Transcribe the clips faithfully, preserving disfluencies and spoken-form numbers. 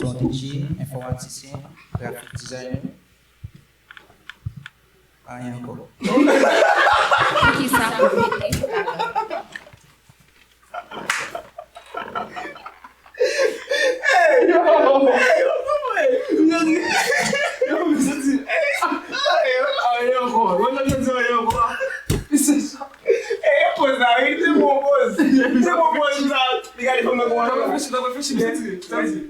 Son DJ, enfòmatisyen, graphic designer. Anyen ankò. Poukisa ou pete? Anyen ankò. Mwen pa di anyen ankò. Se sa. E poz la, wi, se bon poz. Se bon poz sa. Li gade fanm nan konsa. Reflechi, reflechi,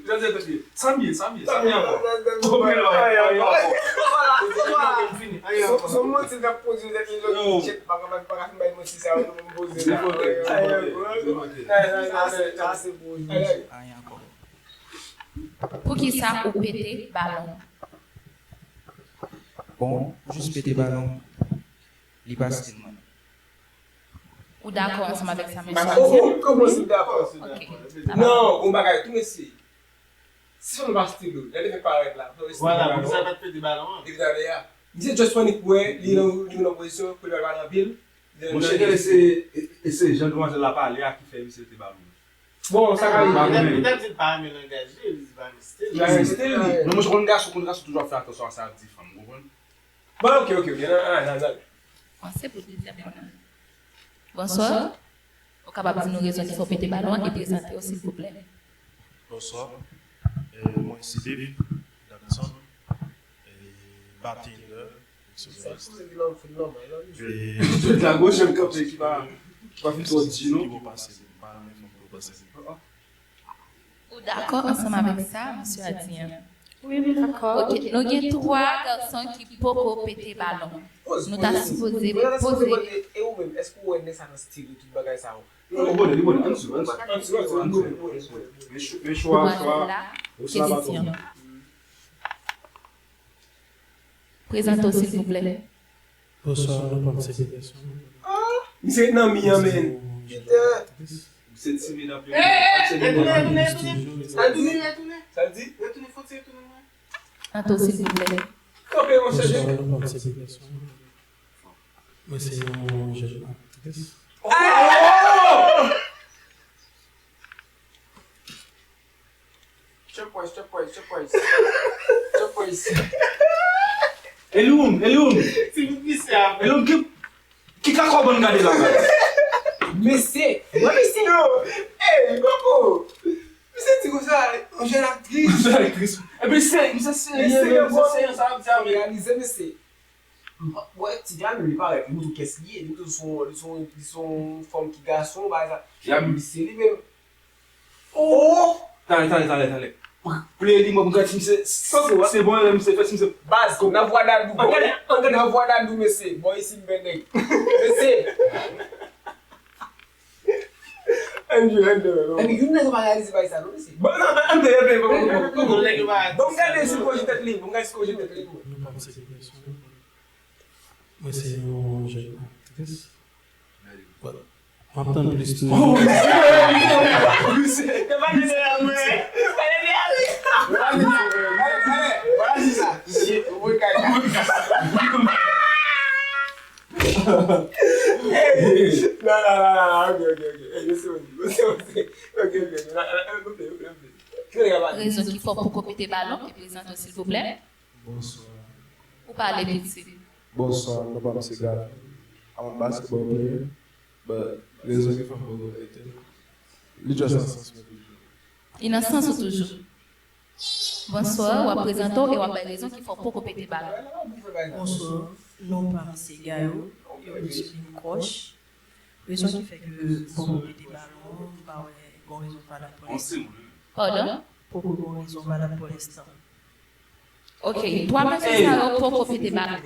reflechi. Sa m ye, sa m ye, sa m ye ankò. Anyen ankò. Anyen ankò. Anyen ankò. Anyen ankò. Son manti l t ap poze tèt li lòt li tchèt pa ka pa ka fin bay manti sa yo pou m poze la. Anyen ankò. Sa se pou ou. Poukisa ou pete balon? Bon, jis pete balon, li pa stil mwen. Ou dakò ansanm avèk sa mesye Dakò, kòman si dakò? Ok. Non, yon bagay tou mesye. Si fanm pa stil ou, lè li fè parèt la, fò li stil Vwala, balon. Poukisa pa t pete balon an? Depi talè a. Misye just panic wè, li nan li nan pozisyon pou li pa pale anpil. Monchè, gade se e se jan dmwazèl la pale a ki fè misye te ba moun. Bon, sa ka rive. Petèt petèt li pa renmen langaj li, li pa renmen stil. Li pa renmen stil li. Non, monchè, konn gason, konn gason toujou ap fè atansyon a sa y ap di fanm, ou konprann? Bon, ok, ok, ok. Nan, nan, nan, nan. Bon, se pou dezyèm moun nan. Bonswa. Ou kapab di nou rezon ki fè w pete balon an e prezante w silvouplè. Bonswa. Euh, mwen se Dave Dadson, euh, bartender. Tout la gòch an kanpe ki pa ki pa fin twò di non. Ki bon pase, m pa renmen fanm gwo pase. Ou dakò ansanm avèk sa mesye a di an? Wi, m dakò. Ok, nou gen twa gason ki poko pete balon. Nou ta sipoze poze. E ou menm, èske ou wè nèg sa nan stil ou tout bagay sa yo? Non, ou bonè, li bonè, ann swiv, ann swiv. Ann swiv, ann swiv, ann swiv. Men chwa, chwa, Ki kesyon? Prezante w silvouplè. Bonswa, non pa m se Peterson. Misye ret nan mi an, men. Se timid anpil. Sa l di? Sa l di? Prezante w silvouplè. Kanpe, monchè. Bonswa, non pa m se Peterson. Mwen se yon jèn aktris. Surprise, surprise, surprise. Surprise. Eliwn, Eliwn. Ti bout misye a. Eliwn, ki, ki kakò bann gade la, la? Mesye, mwen mesye yo. Ey, koko. Misye di konsa, yon jèn aktris. Jèn aktris. Epi se, misye se, misye se, sa ap di a, men. Reyalize, mesye. Wè, ti dam li parèt, li montre kès li ye, li montre li se yon, li se yon, li se yon fanm ki gason, bagay sa. Misye li menm. Oh! Talè, talè, talè, talè. Play li, mwen, mwen gade si misye, se bon, lè misye fè, si misye. Baz, nan vwa Dadou. Nan vwa Dadou, mesye. Bò isi m fè nèg. Mesye. Ann jwe, ann jwe. Epi youn nan yo pa reyalize bagay sa non, mesye. Bon, non, ann jwe, ann jwe, bon, bon, bon, bon. Bon, m gade si pwoje tèt li, bon, m gade si pwoje tèt li. Mwen se yon jèn aktris. Bon, m ap tann plis tou. Non, non, non, non, ok, ok, ok. Ey, mesye, mesye, mesye, ok, ok, ok. Nan, nan, nan, nan, nan, nan, nan. Ki nèg ap pale? Rezon ki fè w poko pete balon e prezante w silvouplè. Bonswa. Ou pale piti. Bonswa, non pa m se Gaby. I'm a basketball player, but rezon ki fè m poko pete, li just nan sans mwen toujou. Li nan sans ou toujou. Bonswa, w ap prezante w e w ap bay rezon ki fè w poko pete balon. Bonswa, non pa m se Gayo, yo rele m Kòch. Rezon ki fè ke m poko pete balon, m pa wè gon rezon valab pou lenstan. Pardon? Poko gon rezon valab pou lenstan. Ok, twa mesye sa yo poko pete balon.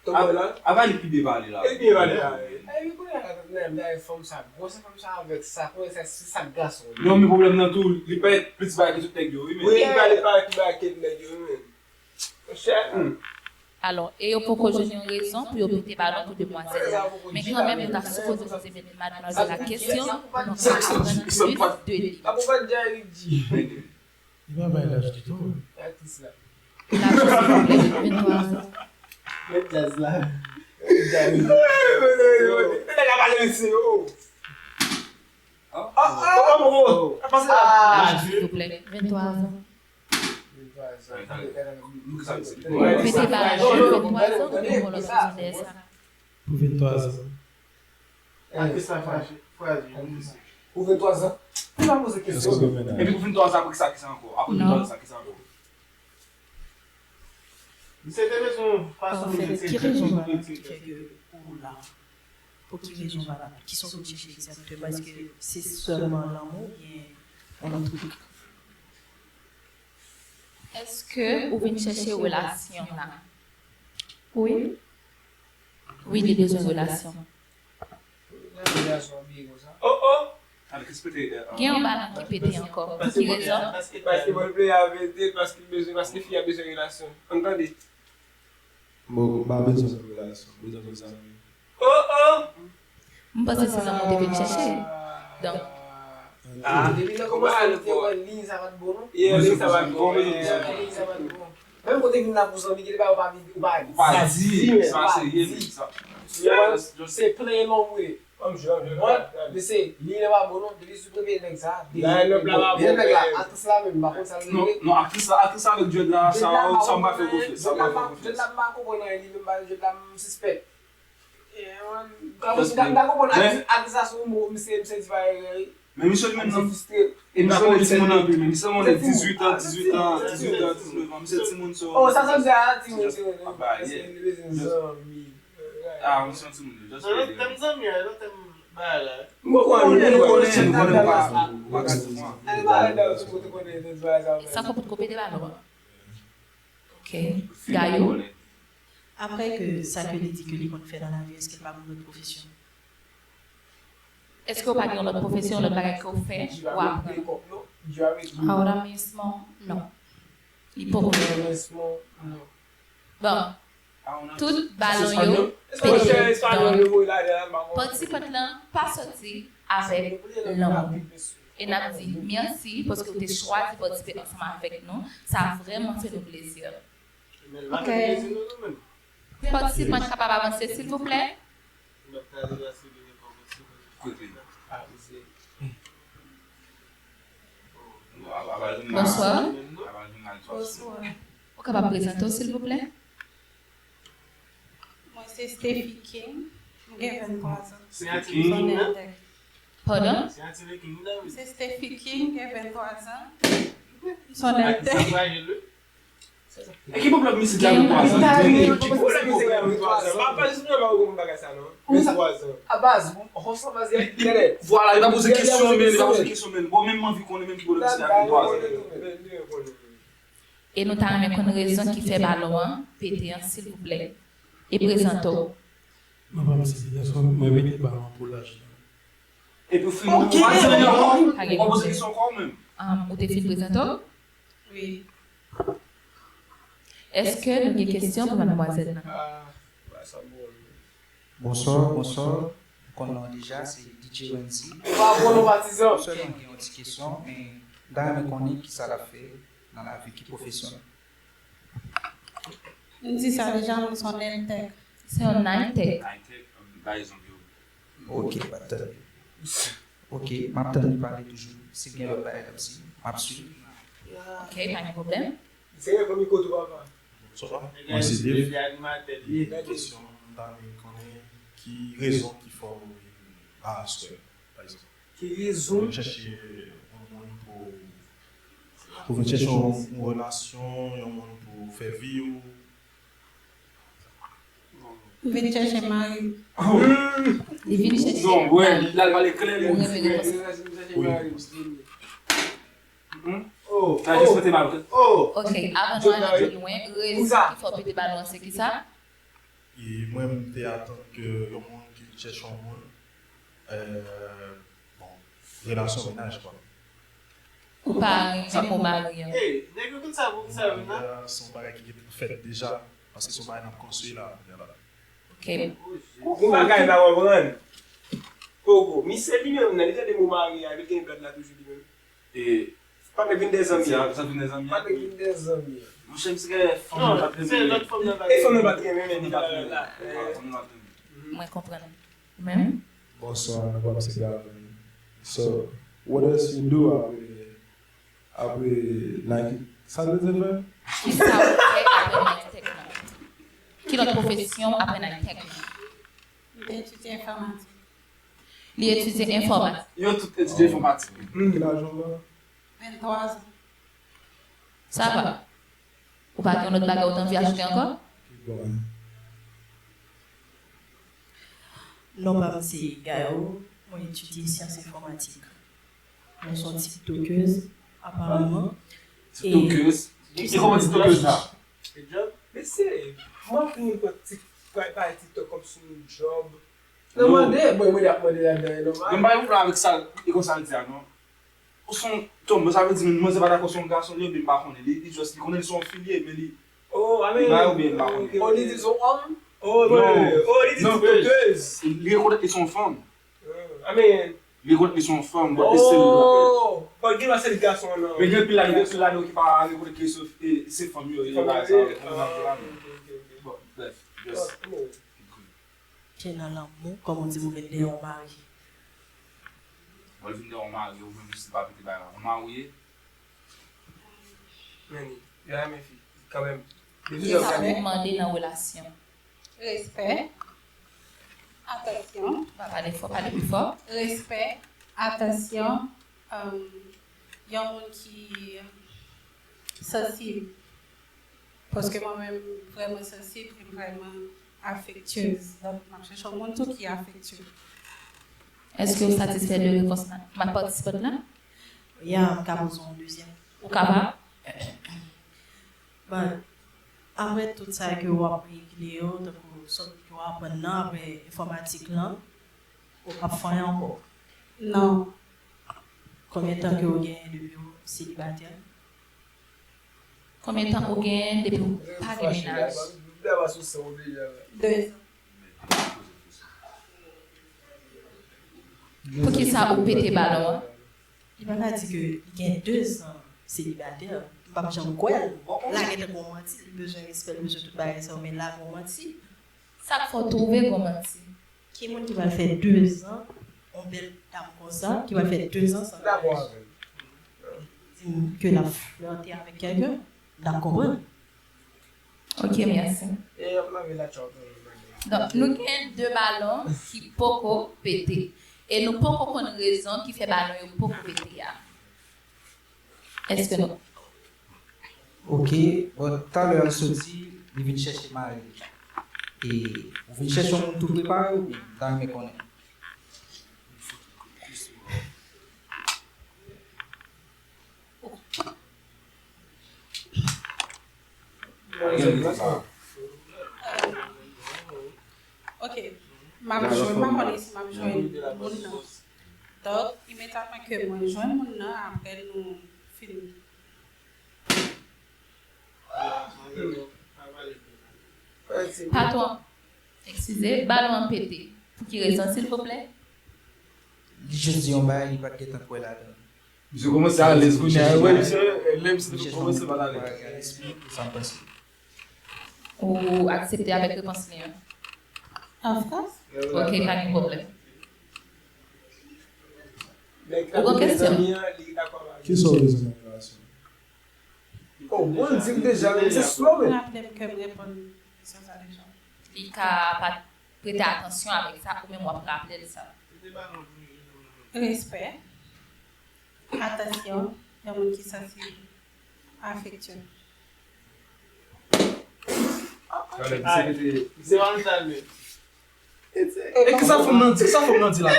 Ava li pi byen pale la. Li byen pale la. Epi kounye a nan nan fanm sa, gwosè fanm sa avèk sa, kounye sa se sa gason. Non, men pwoblèm nan tou, li pa plis bagay ke tout nèg yo, wi, men. Wi, li pale pa ki bagay ke nèg yo, wi, men. Monchè. Alò, e yo poko jwenn yon rezon pou yo pete balon pou demwazèl la. Men kanmenm, yo ta sipoze poze madmwazèl la kesyon pou nou ka aprann plis de li. Apo pa djay li di. Li pa bay laj ditou. Atis la. Laj silvouplè, venntwa zan. Met djaz la. Met djaz. Nèg la pale mesye yo. Oh, oh, oh, oh. Laj, silvouplè. Venntwa zan. Mete ba la, venntwa zan, ou gen yon lòt rezon dèyè sa. Pou venntwa zan. Atis la fraji, fraji, wi, mesye. Pou venntwa zan? Li pa poze kesyon. Epi pou venntwa zan, apre sa, kisa ankò? Apre venntwa zan, kisa ankò? Misye te bezwen fason li te tire. Ki rezon valab ki fè ke ou la? Pou ki rezon valab? Kisa w vin chèche egzakteman? Èske se sèlman lanmou oubyen yon lòt twou? Èske ou vin chèche relasyon la? Wi. Wi, li bezwen relasyon. Oh, oh! Gen yon balan ki pete ankò. Pou ki rezon? Paske mwen vle avète l, paske l bezwen, paske fi a bezwen relasyon. Ann tande. Bon, m pa bezwen relasyon, m bezwen zanmi. Oh, oh! M panse se zanmi w te vin chèche. Donk. Ah, depi nan kòmansman, nou te wè liy sa pa t bon, non? Yeah, liy sa pa t bon. Liy sa pa t bon. Menm kote vin la pou zanmi, gen de bagay ou pa vin, ou pa di. Ou pa di, sa se ye, men sa. Se plen lòm ou ye. Mwen, mesye, liy la pa bon, non. Depi sou premye nèg sa, depi nèg la, aktris la menm, m pa konn sa l regle. Non, aktris la, aktris la avèk dread la, sa, sa m pa fè konfyans, sa m pa fè konfyans. Dread la, m pa konprann anyen, li menm, dread la, m sispèk. Ka konprann atis la sou mo, misye, misye di pa erè wi. Men misye li menm nan. E misye li timoun anpil, men misye mwen dizuit an, dizuit an, dizuit an, diznèf an, misye timoun so. Oh, sa sa di a timoun se. Aba, yeah. Ah, misye timoun, just. Nan lòt tèm zanmi a, lòt tèm bagay la. M konprann, m konprann, m konprann ou pa, ou pa ka di mwen. Sa fò pou t kope de balon. Ok. Gayou. Apre ke sa ke li di ke li konn fè nan lavi, èske l pa gen yon lòt pwofesyon? Èske w pa gen yon lòt pwofesyon, yon lòt bagay ke w fè, w aprann? Ahora mismo, non. Li poko. Bon, tout balon yo pete. Donk, patisipant lan pa soti avèk lanmou. E n ap di mèsi paske w te chwazi patisipe ansanm avèk nou. Sa vrèman fè nou plezi. Ok. Patisipant kapab avanse, silvouplè? Bonswa. Ou kapab prezante w, silvouplè? Mwen se Stefy King, m gen venntwa zan. Stefy King? Pardon? Se Stefy King, gen venntwa zan. M se yon eltè. E ki pwoblèm misye la pou twa zan? Ki pwoblèm misye la pou twa zan? Pa pa jis mwen pa konprann bagay sa non. Pou sa, a baz, hòs la baz, tèlè. Vwala, li pa poze kesyon men, li pa poze kesyon men. Bon, men m anvi konnen menm ki pwoblèm misye la pou twa zan. E nou ta renmen konn rezon ki fè balon an pete an, silvouplè. E prezante w. Mwen pa msezi gason, mwen pete balon an pou laj la. Epi w fin, ou pa di anyen ankò? Ou pa poze kesyon ankò ou menm? Ou te fin prezante w? Wi. Èske nou gen kesyon pou madmwazèl nan? Bonswa, bonswa. Ou konn non deja, se DJ Wendy. Ou pa bon non patizan. Sèlman gen yon ti kesyon, men m ta renmen konnen kisa l ap fè nan lavi, ki pwofesyon l. M di sa deja, mwen se yon nèl tèk. Se yon nèl tèk. Ok, pa t tande. Ok, m ap tann li pale toujou. Si gen lòt bagay l ap di, m ap swiv. Ok, pa gen pwoblèm. Se yon fanmi kote papa. Mwen se Dave. Kesyon, m ta renmen konnen ki rezon ki fè w vin la aswè, pa egzanp. Ki rezon? Ou vin chèche yon moun pou, ou vin chèche yon, yon relasyon, yon moun pou fè vi w. M vin chèche mari. Li vin chèche. Non, wè, l al pale klè, li. Ou renmen reponn. Oh, sa jis mete mal. Oh. Ok, avan nou ale pi lwen, rezon ki fè w pete balon an se kisa? E mwen, m te atann ke yon moun ki chèche yon moun, euh, bon, relasyon mennaj, kwa. Ou pa renmen mo mari an? Hey, nèg yo konn sa pou sa yo nan. Se yon bagay ki gentan fèt deja, paske se yon bagay n ap konstwi la, kounye a la. Ok. Yon bagay m pa konprann. Koko, misye li menm nan, li tande mo mari a, epi l gen blòd la toujou li menm. E pa t vin de zanmi. Sa vin de zanmi. Pa t vin de zanmi. Monchè, misye gen fanm nan pa t renmen. E fanm nan pa t renmen, men li pa t renmen. Fanm nan pa t renmen. Mwen konprann. Ou menm? Bonswa, non pa m se Gavin. So, what else you do apre, apre Nike? Sa w te fè? Ki sa ou fè apre Nike Tech la? Ki lòt pwofesyon apre Nike Tech la? Mwen etidye enfòmatik. Li etidye enfòmatik. Yo tout etidye enfòmatik. Ki laj ou la? Venntwa zan. Sa va. Ou pa gen lòt bagay ou t anvi ajoute ankò? Ki bon. Non pa m se Gayo, mwen etidye syans enfòmatik. Mwen se yon tiktokez, aparamman. Tiktokez? E kòman tiktokez la? Mesye, mwen ap vin pran tik, pale TikTok kòm si yon djòb. Non, mande, bon, mwen ap mande ladan, e nòmal. Mwen pa gen pwoblèm avèk sa, e konsa l di a, non. Ou se yon tòm, sa vle di, manzè pa dakò se yon gason li ye, men m pa konnen. Li, li just, li konnen li se yon fi li ye, men li. Oh, I mean. Li bay oubyen li pa konnen. Oh, li di se yon òm? Oh, non. Oh, li di se yon tokez. Li rekonèt li se yon fanm. I mean. Li rekonèt li se yon fanm, but li still. Oh, but gen lwa se li gason an, non. Men gen pil la, gen pil la, nou ki pa rekonèt ke se, se fanm yo, yo, bagay sa, yo, konn nan la. Bon, bref, just. Te nan lanmou, kòm ou di, ou vin dèyè yon mari. Mwen vin dèyè yon mari, ou vin jis pa pete bay la. Yon mari ou ye? Men, yo renmen fi, kanmenm. Ki sa pou mande nan relasyon? Respè. Atansyon. Pa pale fò, pale pi fò. Respè. Atansyon. Um, yon moun ki sansib. Paske mwen menm, m vrèman sansib e m vrèman afektyez. Donk, m ap chèche yon moun tou ki afektyez. Èske ou satisfè de repons la? Mat patisipant la? Ya, m ka poze yon dezyèm. Ou kapab? But, apre tout sa ke w ap regle yo, tankou sòt ke w aprann nan, apre enfòmatik lan, ou p ap fè anyen ankò? Non. Konbyen tan ke w genyen depi w selibatè? Konbyen tan ou genyen depi w pa gen mennaj? Dezan. Poukisa ou pete balon an? Li pa ka di ke li gen dezan selibatè. M p ap janm kwè l. Lage tankou yon manti, li bezwen respè, li bezwen tout bagay sa yo, men lage yon manti. Sa k fè w twouve gon manti? Ki moun ki pral fè dezan, yon bèl dam konsa, ki pral fè dezan san mennaj? Di m ke l ap flète avèk kèlken, m t ap konprann. Ok, mèsi. E y ap lave latchè w tou. Donk, nou gen de balon ki poko pete. E nou poko konn rezon ki fè balon yo poko pete a. Èske nou. Ok, bon, talè a l soti, li vin chèche mari l. E ou vin chèche yon moun tou prepare oubyen? M ta renmen konnen. Ok, m ap jwenn, m pa konnen si m ap jwenn moun nan. Donk, imedyatman ke mwen jwenn moun nan, apre nou fin. Patwon, eskize, balon an pete. Pou ki rezon, silvouplè? Li jis di yon bagay, li pa t gentan kwè ladan l. Misye kòmanse alèz kounye a, wè, misye, lè misye te kòmanse pale avèk. Sa m panse. Ou aksepte avèk repons li an? Of course. Ok, pa gen pwoblèm. Ou gen kesyon? Kisa w bezwen nan relasyon? Oh, bon, di m deja, men se slow, men. Raple m ke m reponn kesyon sa deja. Li ka pa t prete atansyon avèk sa, ou menm w ap raple l sa. Respè. Atansyon, yon moun ki sansib, afektye. Misye pa nan sal menm. E kisa fanm nan di? Kisa fanm nan di la?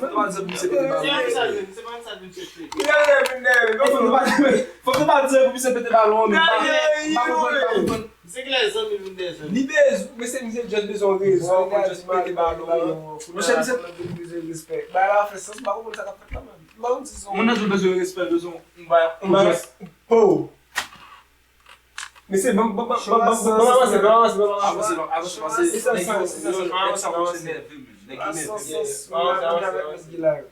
Fòk nou pa di anyen. Fòk nou pa di anyen pou misye pete balon. Fòk nou pa di anyen pou misye pete balon. M pa konprann, m pa konprann. Se ki lè zanmi vin dèyè zanmi. Li bezwen, mesye, misye just bezwen yon rezon pou just pete balon. Monchè, misye bezwen respè. Bagay la fè sans, m pa konprann sa k ap fèt la, man. M pa konn si se yon moun nan bezwen respè, bezwen yon bagay, yon bagay. Po. Mesye, ban m, ban m, ban m, ban m avanse, ban m avanse, ban m avanse. Avanse non, avanse, avanse. Nèg yo, nèg sa yo nève, man. Nèg yo nève.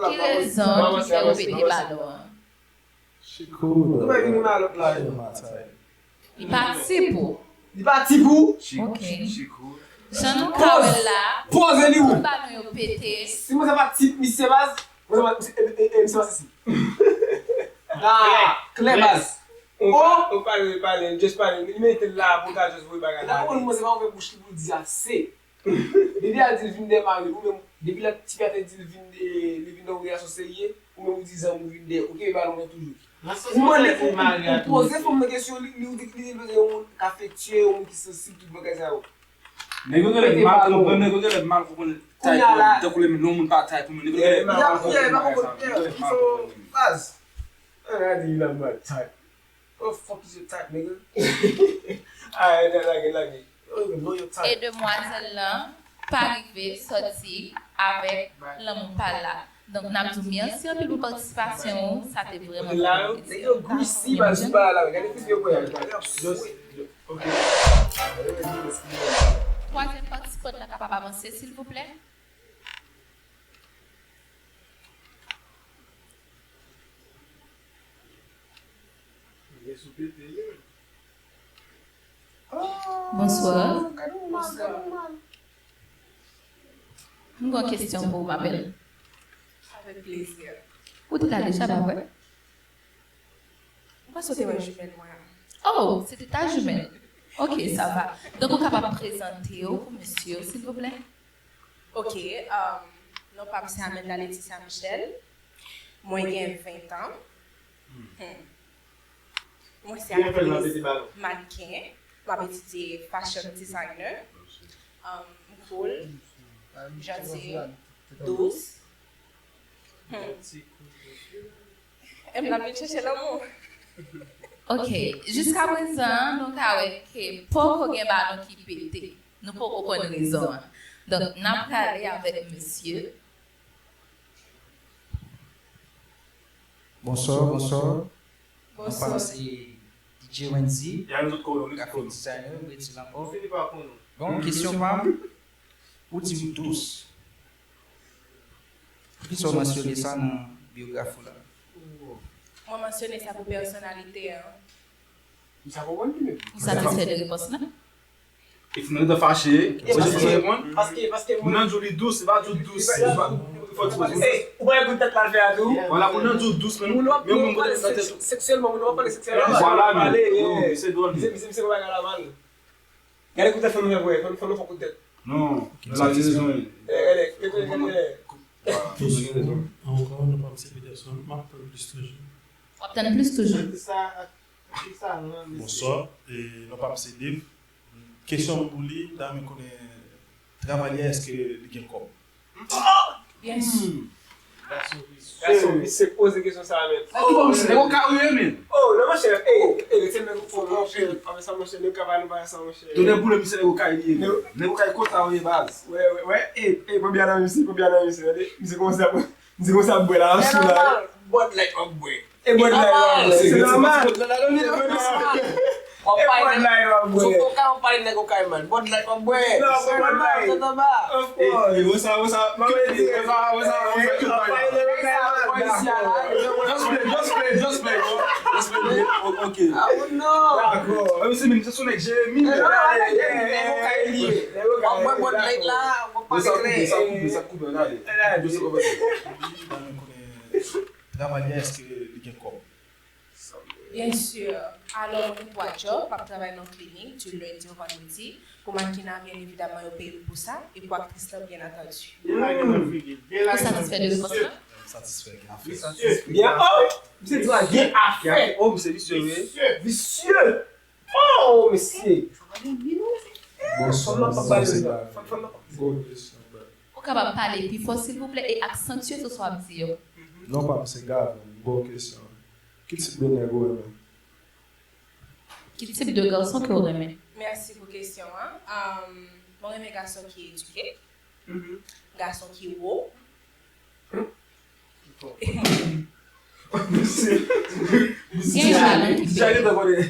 Ki rezon ki fè ou pete balon an? Chikout. Li pa ti pou. Li pa ti pou. Ok. Chikout. Jan nou ka wè l la, tout balon yo pete. Si mwen se pa tip misye baz, mwen se pa, e, e, e, misye pa sesi. Nan, klè baz. Ou pa, ou pale, pale, just pale. Li mete l la pou l ka just voye bagay la. Ou konn mwen se pa ouvè bouch li pou l di ase. Depi a di l vin dèyè mari l, ou menm, depi lè tifi a te di l vin de, li vin nan yon relasyon serye, ou menm ou di zanmi w vin dèyè, ou kenbe balon nan toujou. Ou mande pou, pou poze fanm nan kesyon, li, li, li, li bezwen yon moun k afektye, yon moun ki sansib, tout bagay sa yo. Nèg yo genlè mal konprann, nèg yo genlè mal konprann type mwen, tankou lè m, non, moun pa type mwen, nèg yo genlè mal konprann bagay sa, nèg yo genlè mal konprann. Baz. An gade li la mal type. What the fuck is your type, nigga? Alright, lage, lage. You don't even know your type. E demwazèl lan pa rive sòti avèk lanmou pa l la. Donk, n ap di w mèsi anpil pou patisipasyon ou. Sa te vrèman. Nèg yo greasy, baz, sou bagay la. Gade figi yo, bwè. Nèg yo ap swete. Ok. Twazyèm patisipant la kapab avanse, silvouplè? Bonswa. M gen yon kesyon pou ou, ma belle. Avèk plezi. Ou te la deja, pa vre? Ou pa sot wè jimèl mwen an? Oh, se te ta jimèl. Ok, sa va. Donk, ou kapab prezante w pou mesye yo, silvouplè? Ok, um, non pa m se Amanda Laetitia Michel. Mwen gen ven tan. Hmm. Mwen se aktris, mannken. M ap etidye fashion designer. Um, m cool, janti, dous. Hmm. E m nan vin chèche lanmou. Ok, jiska prezan, nou ka wè ke poko gen balon ki pete. Nou poko konn rezon an. Donk, n ap prale avèk mesye. Bonswa, bonswa. Bonswa. Mwen se D J Wendy, graphic designer, mwen rete Lanmò. Bon, kesyon pa m, ou di m dous. Poukisa w mansyone sa nan biyografi w la? Mwen mansyone sa pou pèsonalite an. Ou satisfè de repons lan? If nou gentan fache, mwen se pou reponn. Paske, paske moun nan di w li dous, se pa di w dous. Fò di w. Ou pa ekout tèt la fè a tou. Vwala, moun nan di w dous, men moun nan pale seksyèlman, moun nan pale seksyèlman. Vwala, men se dwòl. Misye, misye, misye, bagay la mal. Gade kout tèt fanm nan fè, fanm nan fè kout tèt. Non, la gen rezon. Gade, gade, gade. Ankò, non pa m se Peterson, m ap tann plis toujou. W ap tann plis toujou. Bonswa, e non pa m se Dave. Kesyon m pou li, m ta renmen konnen, travay li a, èske li gen kòb? Byen si. Gason, misye poze kesyon sa a, men. Nan ki bò misye, nèg okay wi, men. Oh, non, monchè, e, e, se nèg okay, monchè, pa fè sa, monchè, nèg okay pa nou pa sa, monchè. Tonè boule, misye nèg okay li ye, men. Nèg okay konsa wi, baz. Wè, wè, wè, e, e, pran byen nan misye, pran byen nan misye, tande. Misye kòmanse ap, misye kòmanse ap bwè la, ap sou la. Bud Light w ap bwè. E Bud Light w ap bwè. Se nòmal. W ap pale nèg, sou koka w ap pale nèg okay man. Bud Light w ap bwè. Non, Bud Light. Tèt anba. Of course. E, e, wè sa, wè sa. Mwen di, wè sa, wè sa, wè sa. Just play, just play, just play, bro. Just play, bro. Ok. Ah, non. Dakò. Mwen se menm, se sou nèg Jeremi. Nèg okay li ye. W ap bwè Bud Light la, w ap pale klè. Sa koupe, sa koupe, sa koupe, gade. Just over there. Travay la, èske li gen kòb? Byen si. Alò, mwen gen twa djòb. M ap travay nan klinik di lendi o vandredi. Pou mannequinat, byen evidaman, yo peye m pou sa. E pou aktris lan, byen antandi. Ou satisfè de repons lan? M satisfè, gen afè. Byen, oh! Misye di la, gen afè. Oh, misye visye, wi. Visye. Oh, mesye. Bon, fanm nan p ap bay rezon. Fanm, fanm nan p ap. Ou kapab pale pi fò, silvouplè, e aksantye tout sa w ap di yo. Non pa m se Gavin, bon kesyon. Ki tip de nèg ou renmen? Ki tip de gason ke w renmen? Mèsi pou kesyon an. Um, mwen renmen gason ki edike, gason ki wo. Misye, misye, misye gentan konnen.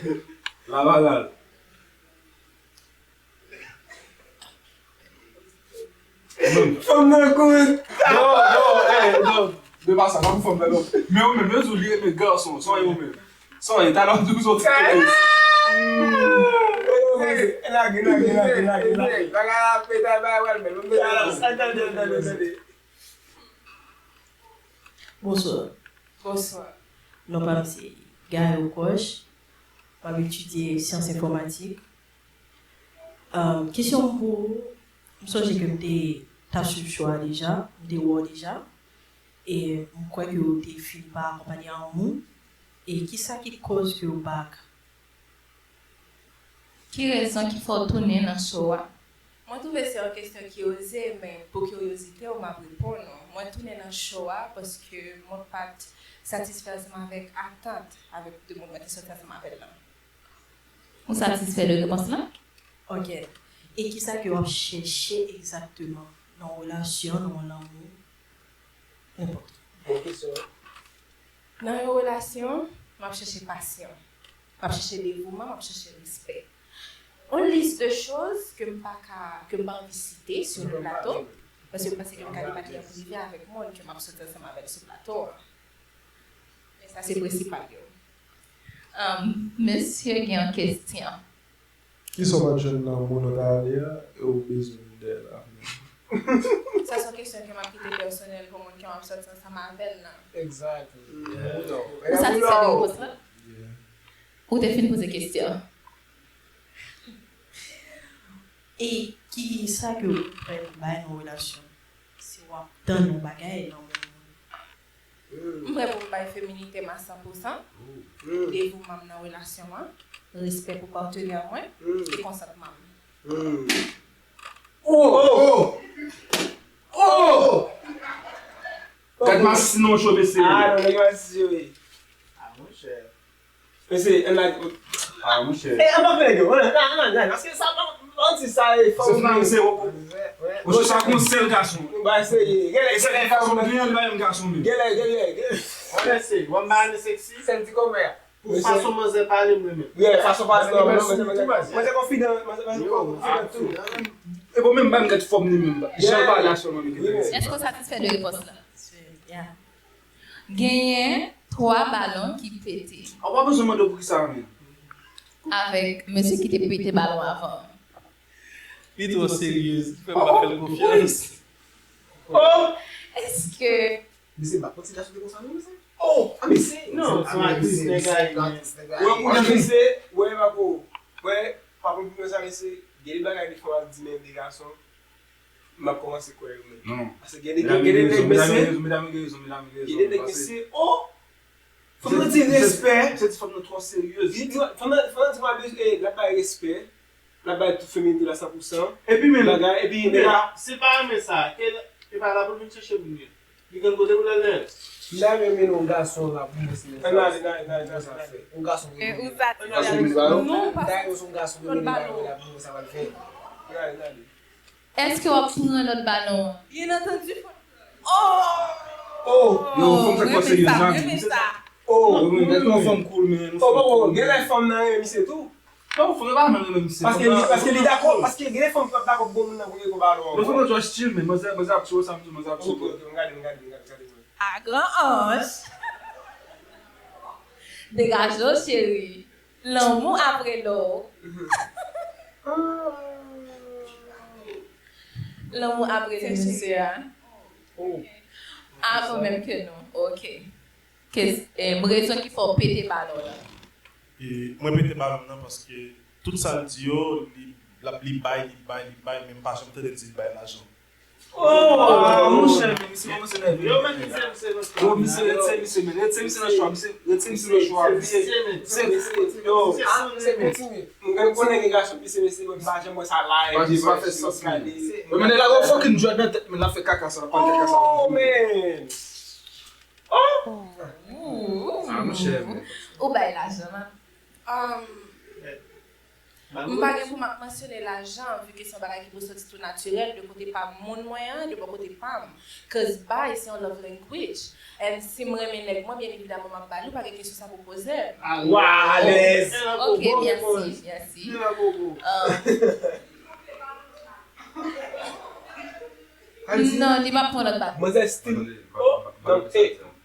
La bagay. Fanm nan kout. Non, non, eh, non. De pa sa, pa pou fanm nan, non. Men ou menm, yo di w li renmen gason, sa w ye ou menm. Sa w ye, talè w di w soti kote. Lage, lage, lage, lage, lage. Bagay la pete, bagay wè l bèl. Bonsoir. Bonsoir. Non pa m se Gaël Roche. M ap etidye syans enfòmatik. Kesyon m pou ou, m sonje ke m te t ap swiv show a deja, m te wè w deja. E m kwè ke w te fini pa akonpanye yon moun. E kisa ki koz ke w pa ka Ki rezon ki fè w tounen nan show a? Mwen twouve se yon kesyon ki oze, men pou kiryozite w, m ap reponn ou. Mwen tounen nan show a paske mwen pa t satisfè ansanm avèk atant avèk de moun mwen te sòti ansanm avè l lan. Ou satisfè de repons lan? Ok. E kisa ke w ap chèche egzakteman nan yon relasyon, nan yon lanmou? Nenpòt. Bon kesyon. Nan yon relasyon, m ap chèche pasyon. M ap chèche devouman, m ap chèche respè. Yon lis de choz ke m pa ka, ke m pa anvi site sou le plato, paske m panse ke m ka depatye an prive avèk moun ke m ap sòti ansanm avè l sou plato a. Men sa se prensipal yo. Mesye gen yon kesyon. Kisa w pa t jwenn nan moun ou t ale a e w bezwen vin dèyè l la menm? Sa se yon kesyon ke m ap kite pèsonèl pou moun ke m ap sòti ansanm avè l lan. Exactly. Ou satisfè de repons lan? Ou te fin poze kesyon. E kisa ke w prè pou bay nan yon relasyon? Si w ap tann yon bagay nan moun. M prè pou m bay feminite m a san pou san, devouman m nan relasyon an, respè pou patnè mwen, e konsantman m. Oh! Oh! Oh! Gad masisi non cho mesye. Ah non, nèg yo masisi yo ye. Ah monchè. Mesye, ann la. Ah monchè. Eh, ann pa fè nèg yo. Ann, ann, ann, ann, paske sa pa manti sa e fòm. Se fòm se ou. Ou se sa kon sèl gason. Ba serye. Gen lè E se ki fason gen yon menm gason menm. Gen lè, gen lè. Wè mesye, wè m ba ane seksi. Sèl ti kòmè a. Pou fason manzè pale m renmen. Yeah, fason pale m renmen. Mwen se konfidan, mwen se konfidan tou. E bon menm ba m gad fòm li menm. Jan l pale a sèlman li gentan. Èske w satisfè de repons lan? Genyen twa balon ki pete. Ou pa bezwen mande w poukisa menm. Avèk mesye ki te pete balon avan. Li twò seryez, fè m pa fè l konfyans. Oh! Èske Mesye, m pa konn ti gason te konsa non mesye. Oh! Ah mesye, Non, se yon atis nèg a ye. Wè moun nan mesye, wè pako. Wè, pa pou mwen sa mesye, gen de bagay de fwa m ap di men de gason. M ap kòmanse kwè yo menm. Non. Paske gen de gen de nèg mesye. Medam yo gen rezon, medam yo gen rezon. Gen de nèg mesye, oh! Fò m di respè. Se ti fanm nan twò seryez. Fò m di mwen bezwen, l ap bay respè. L ap bay tout feminite la san pou san. Epi men bagay, epi men la. Si l pa renmen sa, ke e pa la pou l vin chèche moun yo. Li konn kote pou l al dèyè. M ta renmen mennen yon gason la pou mwen si men sa. Ann ale, n ale, n ale, n ale. Yon gason pou mwen. Ou satisfè Yon gason pou mwen. Non, pa Yon gason pou mwen mennen bagay la pou mwen sa pral fè. N ale, n ale. Èske w ap pran lòt balon an? Bien entendu. Oh! Yo, fò m fè kò serye zami. Renmen sa. Oh! Mwen mwen yon fanm cool men. Oh, oh, oh, gen lè fanm nan renmen misye tou. Non, fanm yo pa menm renmen misye. Paske li, paske li dakò, paske gen lè fanm ki p ap dakò pou bon moun nan pou li pran balon an. Non, fanm nan twò chill men, manzè, manzè ap tchou sa, manzè ap tchou. Ok, ok, m gade, m gade, m gade, gade mwen. A gran anj. Degaje w cheri. Lanmou ap rele w. Lanmou ap rele mesye a. Avan menm ke nou. Ok. Kes, eh, rezon ki fè w pete balon nan? E mwen pete balon nan paske tout sa l di yo, li, l ap, li bay, li bay, li bay, men m pa janm tande l di l bay lajan. Oh, monchè, men misye kòmanse nève. Yo, men misye, misye, misye. Yo, misye, retire misye, men. Retire misye nan chwa, misye. Retire misye nan chwa, misye. Se, yo. Ah, se kontinye. Mwen konnen gen gason ki se mesye, mwen pa janm wè sa live. Pa di, pa fè sans, men. Men nèg la gon fucking dread nan tèt, men l ap fè kaka sa, l ap pale kaka sa. Oh, man. Ah, monchè, men. Ou bay lajan la. Um, m pa gen pou m ap mansyone lajan, vi ke se yon bagay ki pou soti tou natirèl de kote pa moun mwen an, de bò kote pa m. Cause bay se yon love language. And si m renmen nèg mwen, byen evidaman m ap ba li, ou pa gen kesyon sa pou poze m. Wa, alèz. Ok, mèsi, mèsi. Um, non, li pa pran lòt bagay. Manzè still. Oh, non, eh.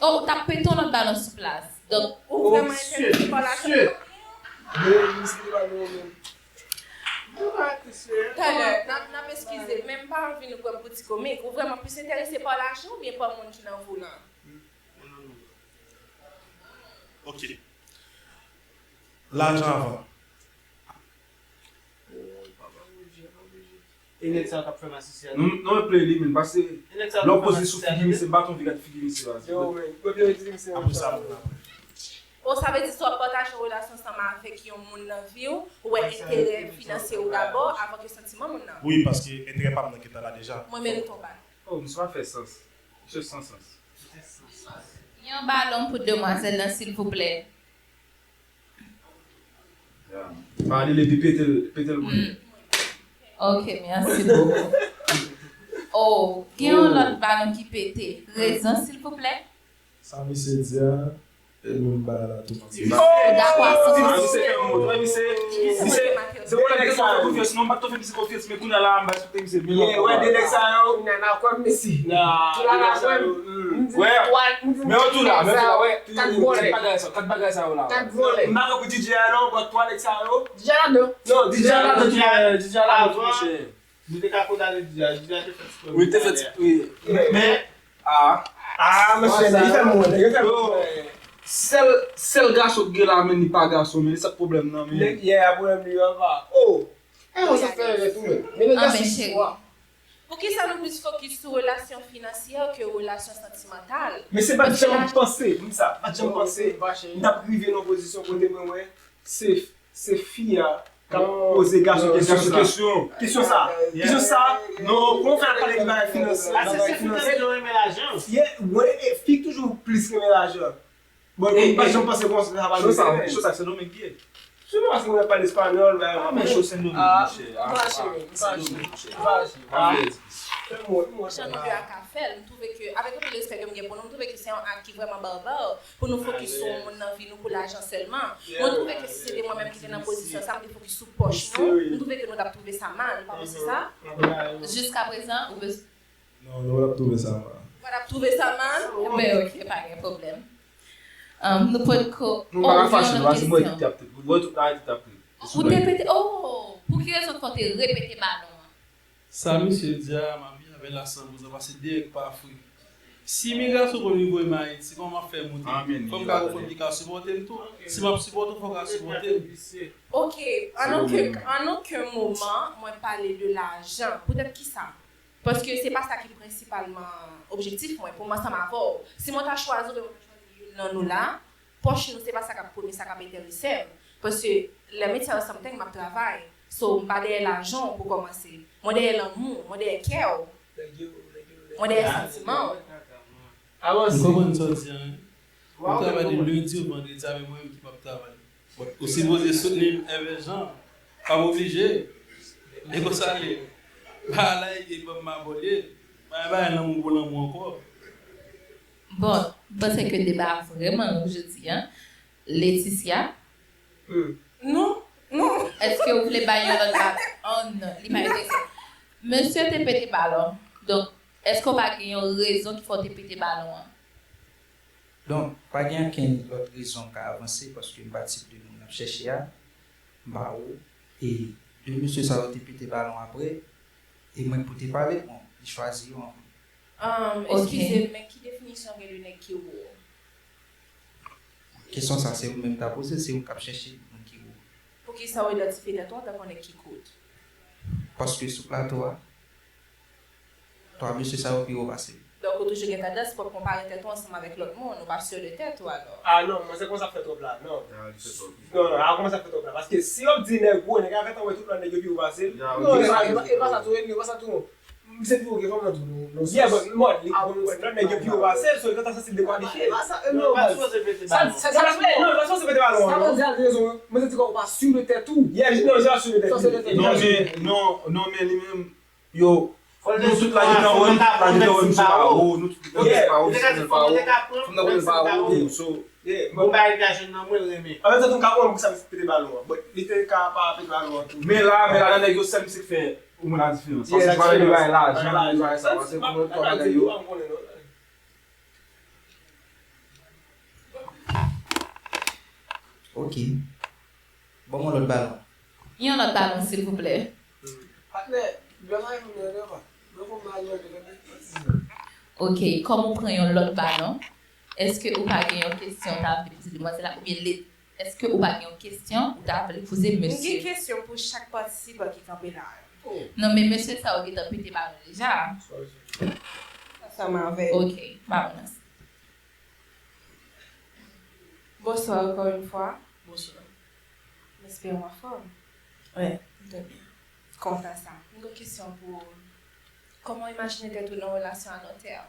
Oh, ou t ap pete yon lòt balon sou plas. Donk, ou vrèman enterese pa lajan? Talè, n ap, n ap eskize, men m pa anvi nou pran m pou ti komik. Ou vrèman plis enterese pa lajan oubyen pa moun ki nan vi w lan? Ok. Lajan avan. E nèg sa k ap fè masisi a? Non, non, play li, men, paske lè w poze sou figi misye, m pa t anvi gad figi misye, baz. Yo, men, premye ti misye. Apre sa, moun apre. O, sa vle di si w ap pataje yon relasyon ansanm avèk yon moun nan vi w, ou wè enterè finansyè w dabò avan ke santiman moun nan. Wi, paske enterè pa m nan ki ta la deja. Mwen merite yon bal. Oh, misye pa fè sans. Misye san sans. Yon balon pou demwazèl lan, silvouplè. Pa ale l epi pete l, pete l pou li. Ok, mèsi bokou. Oh, gen yon lòt balon ki pete. Rezon, silvouplè? Sa misye di a, e moun bay la tou manti. Dakò, a san pou san. Misye fè m wont, wè misye, misye, se pou nèg ki fè konfyans, non, m pa t fè misye konfyans, men kounye a la, m bay sou tè misye, men wè de nèg sa yo. Nan nan kwè m mesye. Nan de nèg sa yo. Wè, men yo tou la, men yo tou la, wè. Kat bagay sa, kat bagay sa yo la. Kat vòlè. M pa gen pou DJ a non, but twa nèg sa yo. DJ a ladan. Non, DJ a ladan tou, DJ a ladan tou, monchè. Nou te ka kondane DJ a, DJ a te fè ti pwen. Wi, te fè ti pwen. Men, a. A, monchè, li fè m wont, li fè m wont. Sèl, sèl gason k gen la, men li pa gason, men se sa k pwoblèm nan, men. Nèg, yeah, pwoblèm li yo pa. Oh! E yon sa fè rèv tou, men. Men nèg gason ki fò. Poukisa nou plis fokis sou relasyon finansyè ke relasyon santimantal? Men se pa t janm panse, m sa, pa t janm panse m t ap rive nan yon pozisyon kote mwen wè se, se fi a k ap poze gason kesyon sa. Kesyon sa. Kesyon sa. Non, kòman w fè ap pale de bagay finans? Paske se finans. Yeah, wè, e fi toujou plis renmen lajan. Bon, m pa janm panse konsa, sa pa rive. Cho sa, cho sa, Sendomeng ki ye? Sou nou, paske mwen pa espanyòl, men. Ah, men cho Sendomeng, monchè. Ah, Sendomeng, monchè. Ah, Sendomeng, monchè. Jan nou de a ka fè l, m twouve ke, avèk anpil respè ke m gen pou nou, m twouve ke se yon ak ki vrèman barbare pou nou fokis sou yon moun nan vi nou pou lajan sèlman. Mwen twouve ke si se te mwen menm ki te nan pozisyon sa, m te fokis sou pòch nou, m twouve ke nou t ap twouve sa mal, ou pa panse sa? Jiskaprezan, ou bezwen. Non, nou pa t ap twouve sa mal. Ou pa t ap twouve sa mal? Enben, ok, pa gen pwoblèm. Um, nou pot ko. Nou pa ka fache, nou pa se mwen ki t ap trip. Mwen tout la ki t ap trip. Ou te pete, oh! Pou ki rezon fò w te repete balon an? Sa misye di a, m ap viv avè l a san pou san, paske de èg pa fri. Si imigrasyon konn voye m Ayiti, kòman m ap fè moute? Fò m ka gon fanm ki ka sipòte m tou. Si m ap sipòte w, fò w ka sipòte m. Ok, an okenn moman, mwen pale de lajan. Poutèt kisa? Paske se pa sa ki prensipalman objektif mwen pou m ansanm avè w. Si mwen ta chwazi w, mwen ta chwazi youn nan nou la, pòch nou se pa sa k ap premye, sa k ap enterese m. Paske let me tell you something, m ap travay. So, m pa dèyè lajan w pou kòmanse. Mwen dèyè lanmou w, mwen dèyè kè w. Mwen dèyè santiman w. M konprann sa w di a, wi. Ou travay de lendi o vandredi, avè mwen menm ki p ap travay. Ou sipoze soutni m, Èvè Jan. Pa oblije. E konsa l ye. Pa al ayiti ban m abòne. Pa bay lanmou pou lanmou ankò. Bon, m panse ke deba a vrèman long jodi a. Leticia? Non, non. Èske ou vle bay yon lòt ba... Oh non, li pa enterese. Mesye te pete balon. Donk, èske w pa gen yon rezon ki fè w te pete balon an? Donk, pa gen okenn lòt rezon m ka avanse paske m pa tip de moun n ap chèche a, m pa ou, e de mesye sa yo te pete balon apre, e mwen pou te pale, bon, li chwazi yo anvan. Eskize m, men ki definisyon w gen de nèg ki wo? Kesyon sa se ou menm ta poze, se ou k ap chèche moun ki wo. Poukisa w idantifye tèt ou antanke yon nèg ki kout? Paske sou plato a, Twa mesye sa yo pi wo pase m. Donk ou toujou gen tandans pou w ap konpare tèt ou ansanm avèk lòt moun, ou pa sur de tèt ou alò? Ah non, manzè kòmanse ap fè twòp la, non. Non, non, a kòmanse ap fè twòp la. Paske si yo ap di nèg wo, nèg la gentan wè tout lòt nèg yo pi wo pase l. Non, e pa sa tou, e pa sa tou. Misye pi wo ke fanm nan tou, non. Yeah, but, but, li, lòt nèg yo pi wo pase l, so li gentan santi l dekwalifye. Sa, sa, sa, non, li pa sipoze pete balon an, non. Sa vle di a gen rezon, manzè di kòman ou pa sur de tèt ou. Yeah, non, je suis sur de tèt. Non, men, non, non, men li menm, Yo, nou tout la gentan wè m, la gentan wè m sou pa wo, nou tout gentan wè m sou pa wo, fanm nan konnen pa wo, so, Bon bagay ki ka jwenn nan mwen, l renmen. An menm tan tou, m ka konprann poukisa misye pete balon an. But li te ka pa pete balon an tou. Men la, men la, nan nèg yo, sèl misye k fè yon moun la diferans. Sa, Yeah, se pa de diferans. Bagay lajan, de bagay sa, paske pou lòt bagay yo. M konnen non. Ok. Ban mwen lòt balon. Yon lòt balon, silvouplè. Patnè, byen mwen menm nan pa. Mwen pou mal mwen de. Ok, kòm ou pran yon lòt balon, èske ou pa gen yon kesyon ou ta vle poze demwazèl la oubyen le, èske ou pa gen yon kesyon ou ta vle poze M gen mesye? Kesyon pou chak patisipan ki kanpe la. Non, men mesye sa yo gentan pete balon deja. Ansanm avè. Ok, balon nan. Bonsoir encore une fois. Bonsoir. M espere w anfòm. Wi, m trè byen. Kontan sa. M gen yon kesyon pou ou. Kòman w imajine tèt ou nan relasyon a lon tèm?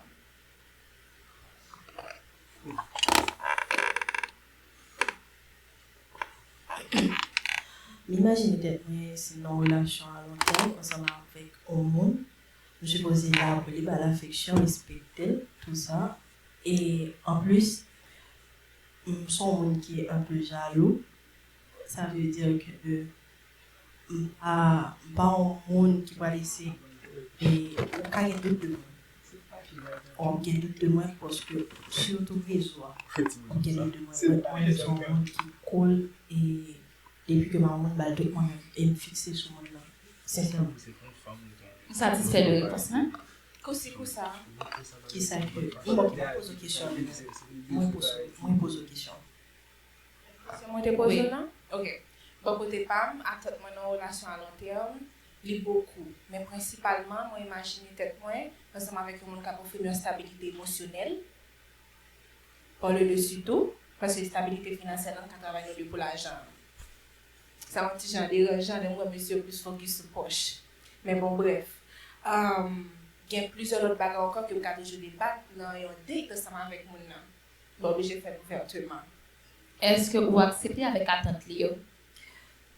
M imajine tèt mwen se nan yon relasyon a lon tèm ansanm avèk yon moun. M sipoze la pou li, ba l afeksyon, respekte l, tou sa. E anplis, m se yon moun ki enpe jalou. Sa vle di ke m pa, m pa yon moun ki pral eseye, e, ou ka gen dout de mwen. Ou ap gen dout de mwen paske sitou rezo a, ou ap gen dout de mwen. But mwen menm se yon moun ki cool e depi ke m a yon moun, m ba l tout mwen menm e m fikse sou moun nan. Sensèman. M satisfè de repons lan. Kousi kousa. Kisa ke. Bon, m pa poze w kesyon. Mwen poze, mwen poze w kesyon. Se mwen te poze w lan? Ok. Bò kote pa m, atant mwen nan yon relasyon a lon tèm, li bokou. Men prensipalman, mwen imajine tèt mwen ansanm avèk yon moun k ap ofri m yon stabilite emosyonèl. Par le dessus tou, paske stabilite finansyè lan ka travay nou de pou lajan. Sa yon ti jan deranjan lè m wè mesye yo plis fokis sou pòch. Men bon, brèf. Ahmm, gen plizyè lòt bagay ankò ke m ka toujou debat nan yon date ansanm avèk moun nan. M pa oblije fè l ouvèteman. Èske ou aksepte avèk atant li yo?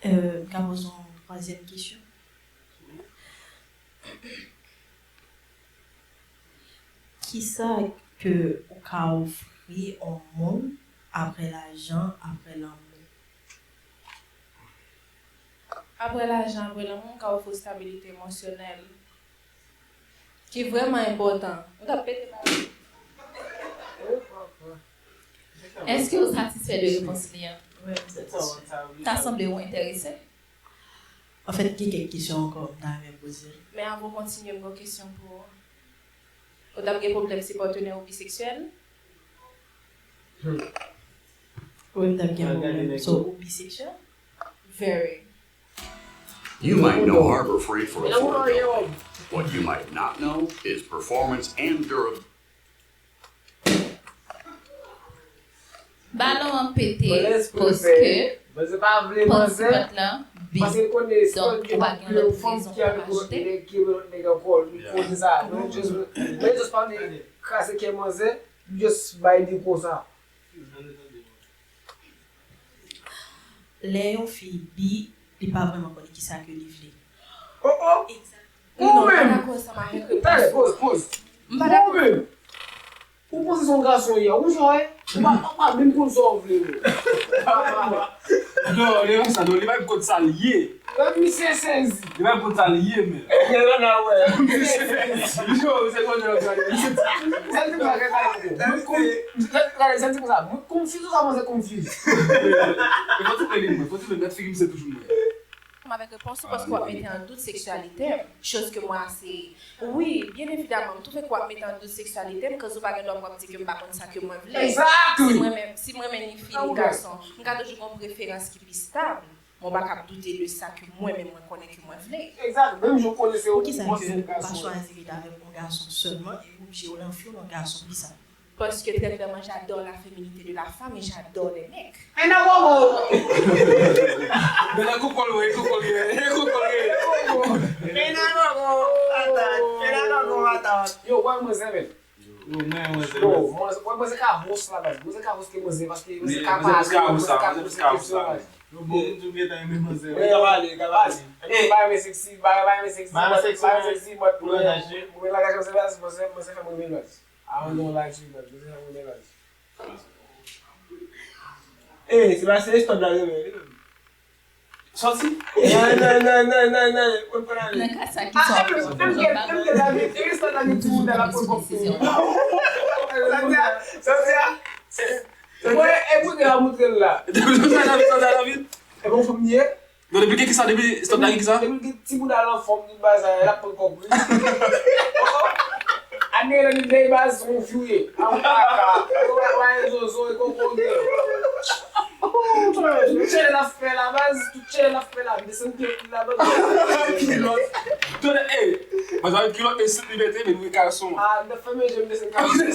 Euh, m ka poze yon twazyèm kesyon. Kisa ke ou ka ofri yon moun apre lajan, apre lanmou? Apre lajan, apre lanmou, m ka ofri w stabilite emosyonèl. Ki vrèman enpòtan. M t ap pete pale. Èske ou satisfè de repons li an? Wi, m satisfè. Ta sanble ou enterese? Anfèt, gen kèk kesyon ankò m ta renmen poze l. Men avan w kontinye, m gen yon kesyon pou ou. Ou t ap gen pwoblèm si patnè ou biseksyèl? Wi, m t ap gen pwoblèm. So, ou biseksyèl? Very. You might know Harbor Freight for a Ford company. What you might not know is performance and durability. Balon an pete paske Manzè pa vle manzè. Patisipant lan vin. Paske l konnen si Donk, gen ou pa gen lòt yon fanm rezon ki al pou pou lòt achte. Nèg ki yon lòt nèg ankò, li konnen sa. Men jis pa vle kraze kè manzè, li jis bay li konsa. Lè yon fi bi, li pa vrèman konn kisa ke li vle. Oh oh. Non, m pa dakò ansanm avèk repons ou. Poz, poz. M pa dakò. Ou panse se yon gason ye, ou jwe. Ou pa, pa, pa menm konn sa w vle, non. Non, li pa sa, non, li pa konn sa l ye. Menm misye sezi. Li pa konn sa l ye, men. Gen lè nan wè. Yo, se konn sa l ye. Sèl ti bagay sa, mwen konn, sèl ti konsa, mwen konn fi sou sa, mwen se konn fi. E fò ti plen li mwen, fò ti plen nèt figi misye toujou mwen. Avèk repons ou paske w ap mete an dout seksyalite m. Choz ke mwen ase. Wi, byen evidaman, m twouve ke w ap mete an dout seksyalite m, koz ou pa gen dwa pou w ap di ke m pa konn sa ke mwen vle. Exactly. Si mwen menm, si mwen menm ni fi ni gason, m ka toujou gen yon preferans ki pi stab. Mwen pa kab doute de sa ke mwen menm mwen konnen ke mwen vle. Exact. Menm jan w konnen se ou Poukisa ki ke ou pa gason. Chwazi rete avèk yon gason sèlman e ou oblije w lan fi ou lan gason? Poukisa? Parce que très clairement, j'adore la féminité de la femme et j'adore les mecs. Men nan bobo. Men nan koukòl, wi, koukòl, wi, koukòl, wi. Men nan bobo. Atat. Men nan bobo, atat. Yo, wè mwen se men. Yo, mwen, mwen, se Yo, mwen. Mwen, mwen se ka host la, baz. Mwen se ka host ke mwen se, paske mwen se Men, ka mwen se pale, ka mwen host se la, ka mwen se poze ka host kesyon, la. baz. Yo, bon, m toujou gentan renmen manzè. Wi, ka pale, ka pale. Ba renmen sexy, ba, ba renmen sexy, Ba but, sexy, ba renmen sexy, but pou lè naje. Mwen la gason se baz, mwen se, mwen se fè mwen renmen baz. I don't like you, baz. Mwen se fè mwen renmen baz. Eh, se pa se estòd la renmen li menm. Sòti. Nan, nan, nan, nan, nan, nan, mwen pral ale. Nan ka sa ki sòti. Ah, m gen, m gen, m gen David, e estòd la gen ti moun la pran kòb pou mwen. Sòti a, sòti a. Mwen, e pou te la moutre l la. Sòti a, David, sòti a, David. E bon fanm ye? Non, depi gen kisa, depi stòp la gen kisa? Depi gen ti bouda l anfòm, li baz la, l ap pran kòb, wi. Oh, oh. Ane lan li vle baz, se yon fi w ye. A w kaka. Ou wè, wè, zozo, e koko gen. Tout challenge l ap fè la, baz, tout challenge l ap fè la, m desann kilòt li la, baz. Kilòt. Tande, ey, baz, avèk kilòt, e sou li mete, men nou kalson. Ah, m t ap fèmen je, m desann kalson.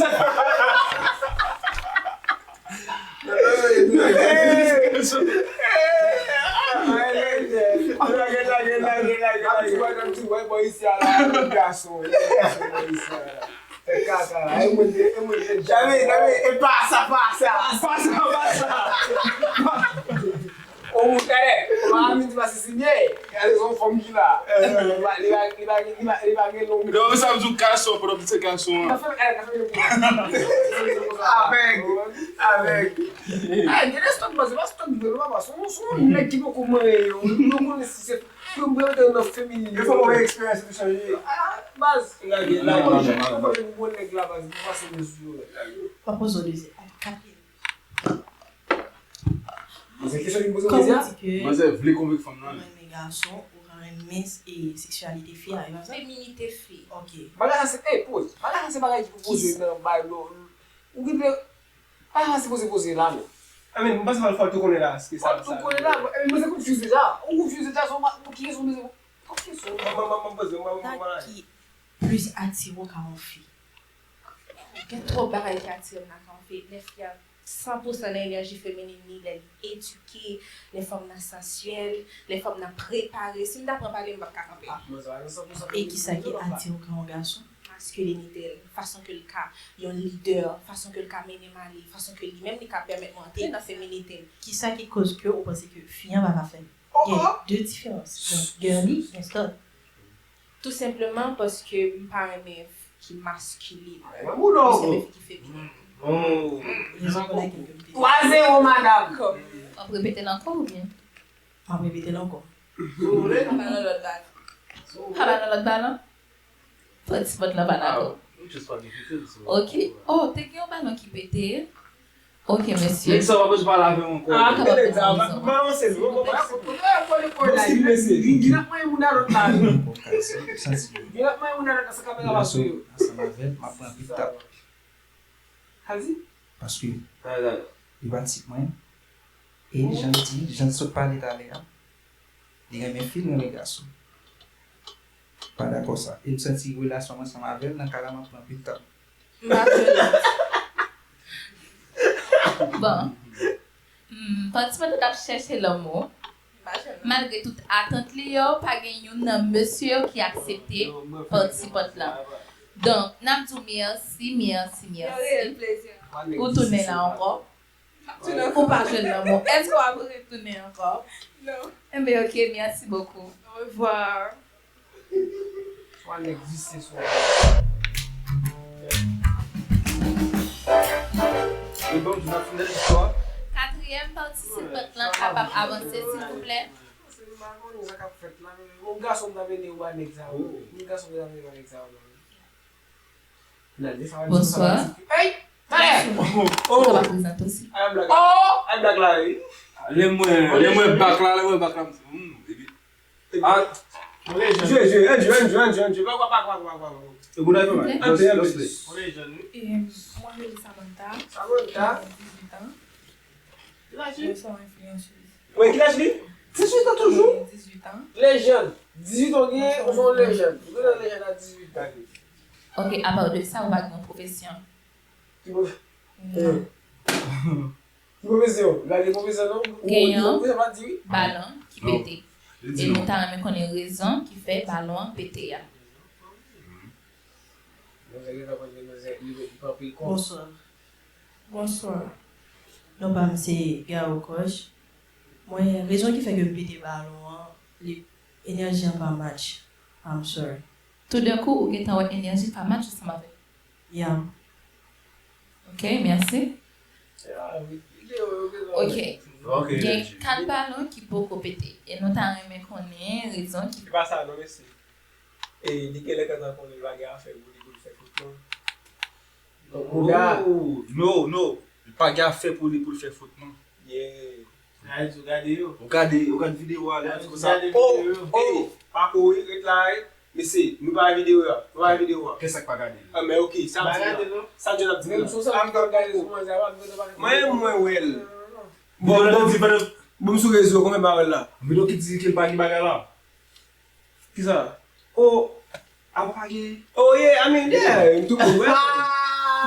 Ou, tande, ou pa vin di pa se si byen, gade son fanm ki la. Li pa, li pa, li pa, li pa, li pa gen long. Non, sa vle di w gason, pandan w di se gason an. Nan fè, eh, nan fè. Avèg, avèg. Eh, gen de stòk, se pa stòk vre, non, papa. Se yon, se yon nèg ki poko manyen yo. Yo konnen si se, yo mete yo nan feminin. Yo fè move eksperyans, yo chanje. Ah, baz. Lage, lage. Yo manje yon bon nèg la, baz. Yo pase men sou yo. Pa poze w de, a, katriyèm. Poze kesyon li poze w, Kezia? Kòm ou di ke manzè vle konvenk fanm nan. Ou renmen gason, ou renmen, e, seksyalite fi a, e pa sa? Feminite fi. Ok. Bagay sa se, ey, poz. Bagay sa se bagay ki pou poze nan bay lo. Ou gen de, bagay sa se poze poze la, men. A men, m panse fò l tou konnen la, se sa. Fò l tou konnen la, men, men se konfyuz deja. Ou konfyuz deja, se yon ba-, pou ki kesyon, men se konfyuz. M, m, m, m poze, m, m, m, m, m. Sa ki plis atire w ka yon fi? Gen twòp bagay ki atire m nan kan fi. Lè fi a san pou san nan enèji feminin li, lè li edike, lè fanm nan sansyèl, lè fanm nan prepare. Si m ta pran pale, m p ap ka kanpe. E kisa ki atire w kan yon gason? Maskilinite l, fason ke l ka yon lidè, fason ke l ka mennen m ale, fason ke li menm li ka pèmèt mwen antre nan feminite m. Kisa ki koz ke ou panse ke fi an pa ka fè l? Gen de diferans. Gen girly, gen stud. Tou senpleman paske m pa renmen fi ki maskilin. M renmen fi ki feminen. Rezon pou laquelle ke m te twa zewo, madanm. W ap repete l ankò oubyen? M ap repete l ankò. Pa nan lòt balon. Pa nan lòt balon? Patisipant lan pa dakò. Ok. Oh, te gen yon balon ki pete. Ok, mesye. Nèg sa pa bezwen pale avè m ankò. Ah, tande nèg sa, pa, pa ranse nou, non, pa, pa, pa, pa, pa, pa, pa, bon stil, mesye. Li, li ap manyen moun nan lòt la, wi. Li ap manyen moun nan lòt la, sa kamera pa sou yo. Ansanm avè l, m ap pran anpil tap. Sa di? Paske li pa tip mwen. E jan l di, jan l sot pale talè a, li renmen fi, li renmen gason. Pa dakò sa. E m santi relasyon m ansanm avè l nan ka la m ap pran anpil tan. M pa jwe lòt. Bon. Hmm, patisipan t ap chèche lanmou. Malgre tout atant li yo, pa gen youn nan mesye yo ki aksepte patisipant lan. Donk, n ap di w mèsi, mèsi, mèsi. Ou tounen la ankò. Ou pa jwenn lanmou. Èske w ap retounen ankò? Non. Enben, ok, merci beaucoup. Au revoir. Twa nèg visye sou. E bon, nou fin nan istwa. Katriyèm patisipant lan kapab avanse, silvouplè? Se nou pa konnen sa k ap fèt la, men yon gason m ta vle ba nèg sa yo. Yon gason m ta vle ba nèg sa yo. Bonswa. Hey! Talè! Ou ka pa prezante w, silvouplè? Ay, blag la. Ay, blag la, wi. Lè mwen, lè mwen bak la, lè mwen bak la, m di, hmm, epi, ah. Jwe, jwe, jwe, jwe, jwe, jwe, jwe. Pa, pa, pa. E moun nan fè mal. Antre, antre. Mwen rele Samantha. Samantha. Mwen gen dizuit an. Mwen se yon enfliyans. Wi, kilaj li? Dizuit an toujou? Dizuit an. Lejand. Dizuit an ou gen, ou se yon lejand. Ou gen lejand a dizuit an. Ok, apa de sa, ou pa gen yon pwofesyon? Ki pwofesyon? Non. Ki pwofesyon? Lage pwofesyon non? Ou gen yon pwofesyon pa di wi? Balon ki pete. E nou ta renmen konnen rezon ki fè balon an pete a. Bonswa. Bonswa. Non pa m se Garo Koch. Mwen, rezon ki fè ke m pete balon an, li, enèji an pa match. I'm sorry. Toudenkou, ou gentan wè enèji pa match ansanm avè l? Yeah. Ok, mèsi. Ok. Ok, gen kat balon ki poko pete e nou ta renmen konnen rezon ki. Se pa sa non mesye. E li genlè gentan konnen li pa gen afè pou li pou l fè fot non. Donk mouda. No, no, no. Li pa gen afè pou li pou l fè fot non. Yeah. Ayiti ou gade yo. Ou gade, ou gade videyo a, li di konsa. Gade Oh, videyo. Oh, Pa kouri, ret la, wi. Mesye, nou pa wè videyo a. Nou pa wè videyo a. Kè sa k pa gade l? Ah, men ok, sa Pa m di gade la. Non. Sa Johnny ap di Menm la. sou sa m gade sou mwen sa pa gade pa. Mwen, mwen wè l. Bon, Bon, bon, bon, bon, m sou rezo, konbyen bagay la? Videyo ki di ke l pa gen bagay la. Kisa? Oh, apa pa gen? Oh yeah, I mean, yeah, tout moun wè.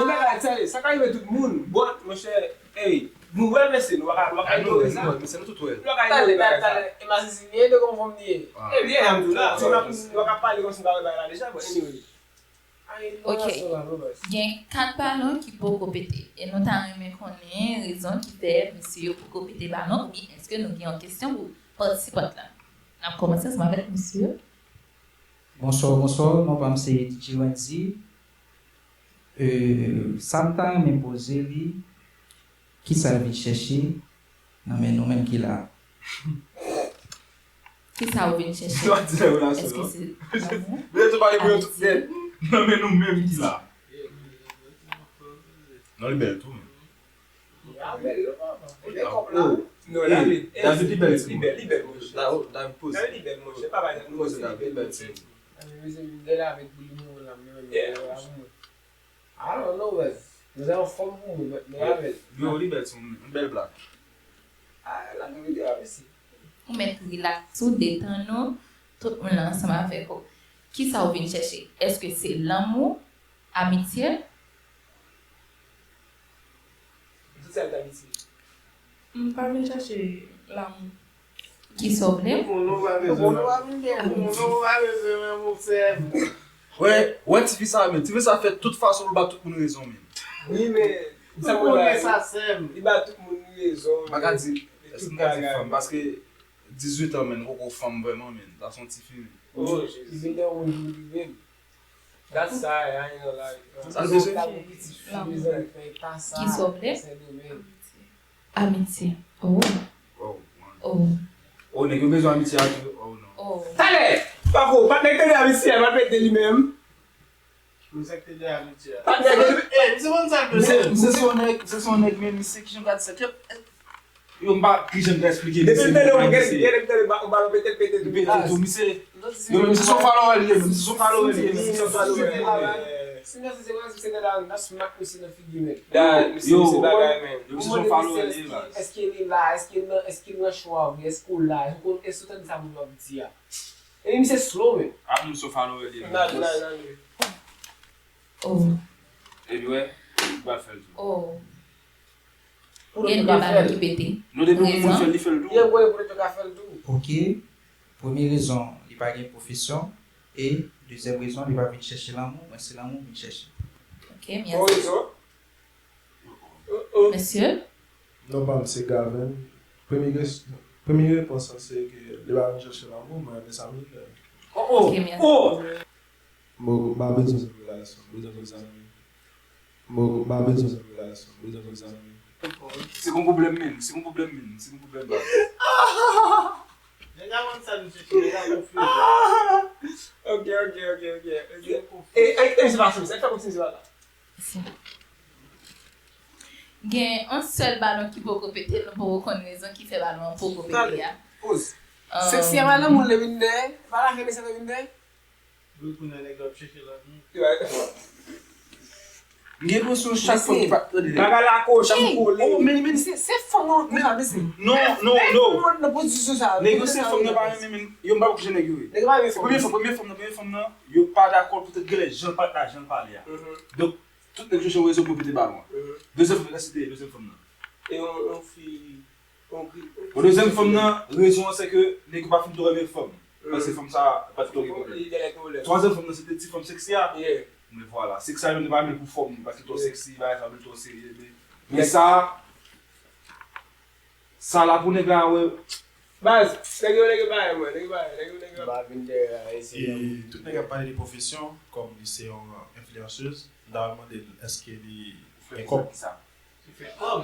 Bon, bagay, sa, sa ka rive tout moun. Bon, monchè, hey, nou wè mesye, nou pa ka, nou pa ka inyore sa. Mesye nou tout wè. Nou pa ka Tale, inyore tale, sa. Tale. E Mazizi, e de konm fòm li ye. Eh bien, Hamdoulah, nou pa ka pale kòmsi nou pa wè bagay la deja, but anyway. Ay, Ok. Non, la, non, baz. Gen kat balon ki poko pete e nou ta renmen konnen rezon ki fè mesye yo poko pete balon oubyen èske nou gen yon kesyon pou patisipant la. N ap kòmanse ansanm avèk mesye. Bonswa, bonswa, non pa m se D J Wendy. Euh, sa m ta renmen poze li, kisa l vin chèche nan men nou menm ki la? Kisa ou vin chèche? Yo di nan relasyon Èske an. Se lanmou? Yo tou pale pou yo tout Amitié? Nan men nou menm ki la. Non, li bèl tou. Ya bèl yo papa. E kòb la. Non, David, David, li bèl, li bèl, li bèl, monchè. David, David poze. David, li bèl, monchè. Pa bay nou Poze David, li bèl ti. Mezanmi, m gade avèk boul moun la menm. Yeah. I don't know, baz. Mwen se yon fòm pou mwen, mwen avèl. Yo, li bèl ti moun, yon bèl blak. Ah, la nou vide a mesi. Ou mèt rilaks ou, detann ou, tout moun la ansanm avèk ou. Kisa ou vin chèche? Èske se lanmou, amitye? Tout sa l ta miti. M pa vin chèche lanmou. Kisa w vle? Moun nou pa bezwen. Moun nou pa bezwen lanmou, sè m. Wè, wè tifi sa menm. Tifi sa fè tout fason pou l ba tout moun rezon menm. Wi, men sa Ou mwen konnen la. Sa, sè m. Li ba tout moun rezon. M pa ka di, Tout èske m ka di bagay. Fanm? Paske dizuit an, menm, poko fanm vrèman, menm. Sa se yon tifi, menm. Oh, Jezi. Li vin nan woun pou li vin. That's sad, I ain't gonna lie. Sa l bezwen. Lanmou piti fi, mezanmi, fè ta sa. Kisa w vle? Sendomeng. Amitye. Oh. Oh, man. Oh. Oh, nèg yo bezwen amitye a tou. Oh, non. Oh. Talè! Pako, pa nèg tande amitye a, pa pete li menm. Mwen sa k te de amitye a. Pa nèg. Eh, misye konn sa l Misye, bezwen. misye se yon nèg, misye se yon nèg, men misye ki jan gad sa. Yo, m pa ki jan m ka eksplike Depi misye. m tande yon Misye. gen gen tande ba yon balon pete l pete tou. Li pete tou, misye. Yo, misye se yon follower li ye, misye se yon follower li ye, misye se yon follower li ye. Si misye se, se nan la, nan smack misye nan figi men. Da, misye Yo. Se bagay men. Yo, misye se yon follower li ye, baz. Èske li la? Èske l nan, èske l nan cho a vre? Èske w la? Èske w tande sa moun yo ap di a? E misye slow men. Ap misye se yon follower li ye. Nan, nan, nan. Oh. Epi wè, li pral fè l tou. Oh. Pou Gen nou de ka bagay fè ki l. pete. Nou depi moun Rezon. Fè l, li fè l tou. Gen gwo pou nou ka fè l tou. Ok. Premye rezon, li pa gen pwofesyon. E dezyèm rezon, li pa vin chèche lanmou, mwen se lanmou m vin chèche. Ok, Bon mèsi. Rezon. Oh, oh. Mesye, Non pa m se Gaven. Premye res- premye repons lan se ke li pa vin chèche lanmou, mwen renmen sa m vin fè. ok, mèsi. Mwen pa bezwen relasyon, m bezwen zanmi. Mwen pa bezwen relasyon, m bezwen zanmi. Se kon pwoblèm menm, se kon pwoblèm menm, se kon pwoblèm baz. Nèg la konn sa nou chèche, nèg la konfye. Ok, ok, ok, ok. E, e, e, se pa sa, se fè kòmsi se pa la. Gen yon sèl balon ki poko pete, nou poko konn rezon ki fè balon an poko pete a. Poz. Um, Seksi a pa nan moun le vin dèyè, pa la fè mesye le vin dèyè. Wi, kounye a nèg yo ap chèche lòt moun. M gen enpresyon chak fòm ki pa tande. Bagay la ko, chak fòm kole. Oh, men, men, Se, se fanm nan, men sa, mesye. Non, non, non. Nan pozisyon sa. Nèg yo se fanm nan pa renmen, men yo m pa wè ki jan nèg yo ye. Nèg pa renmen fanm. Premye fanm, premye fanm nan, premye fanm nan, yo pa dakò poutèt genlè jan l pa, jan l pale a. Donk, tout nèg yo chèche rezon pou pete balon an. Dezyèm fanm nan, se te dezyèm fanm nan. E yon, yon fi, yon gri. Bon, dezyèm fanm nan, rezon an se ke nèg yo pa fin twò renmen fanm. Paske fanm sa pa twò gen pwoblèm. Li gen pwoblèm. Twazyèm fanm nan, se te ti fanm seksi a. Yeah. Men vwala, sèks la menm li pa menm pou fòm li, paske twò seksi, bagay sa menm twò serye, men, men sa, sa la pou nèg la wè. Baz, nèg yo, nèg yo pa renmen, nèg yo pa renmen, nèg yo, nèg yo. Ba vin dèyè a, e se E tout nèg ap pale de pwofesyon, kòm li se yon enfliyansez, m ta mande l èske li gen kòb. Li fè kòb.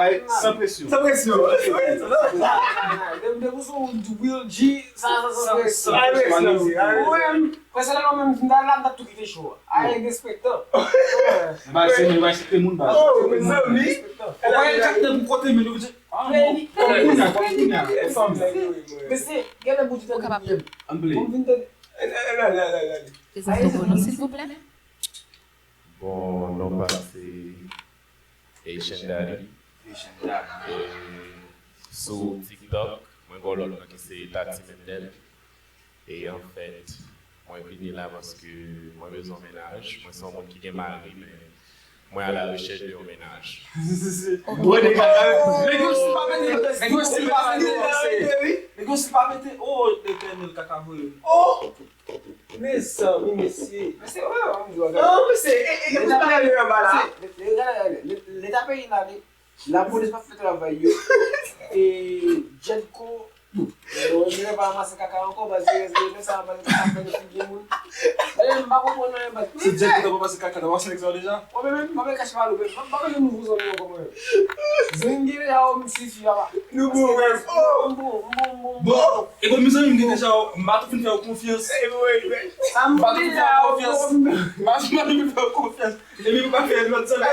travay san presyon. San presyon. Depi ou sou Will G, sa sa san presyon. Mwen menm, pèsonèlman menm, m ta la, m ta tou kite show a. Ay, respektan. Mwen pa se mwen pa se moun ba. Oh, mezanmi. Ou pa gen kat pou kote men nou di. Ah, bon, kòm kounya, kòm kounya. Mesye, gen lè bouti tande m. Anble. Pou m vin tande. La, la, la, la, la. Prezante w non, silvouplè. Bon, non pa m se Haitian Daddy. E sou TikTok, mwen gen yon lòt non ki se Tati Mendel. E anfèt, mwen vini la paske mwen bezwen mennaj. Mwen se yon moun ki gen mari, men Mwen à la recherche de yon mennaj. Nèg yo si pa mete, nèg yo si pa mete, nèg yo si pa mete, oh, Etènèl, kaka voye. Oh! Mezanmi, mesye. Mesye, wè, wè, m di w, gade. Non, mesye, e, e, e, kote bagay yo anba la? Leta peyi la, li, lapolis pa fè travay yo. E, Djèdko, yo, yo pa ranmase kaka ankò, baz, yo rete sa, baz, yo pa fè de figi moun. E, m pa konprann anyen, baz. Se Djèdko ta pa pase kaka, ta pase nèg sa yo deja? Mwen menm, mwen menm, m pa vle kache pale, men m pa vle nouvo zanmi ankò, mwen. Zengele a, m sifi a. Nou bon, wè. M bon, m bon, m bon, m bon. Bon, e bon, mezanmi, m gen deja, m pa tou fin fè yo konfyans. Sa m pa tou fin fè yo konfyans. M pa tou fin fè yo konfyans. Epi m pa fè lòt zanmi.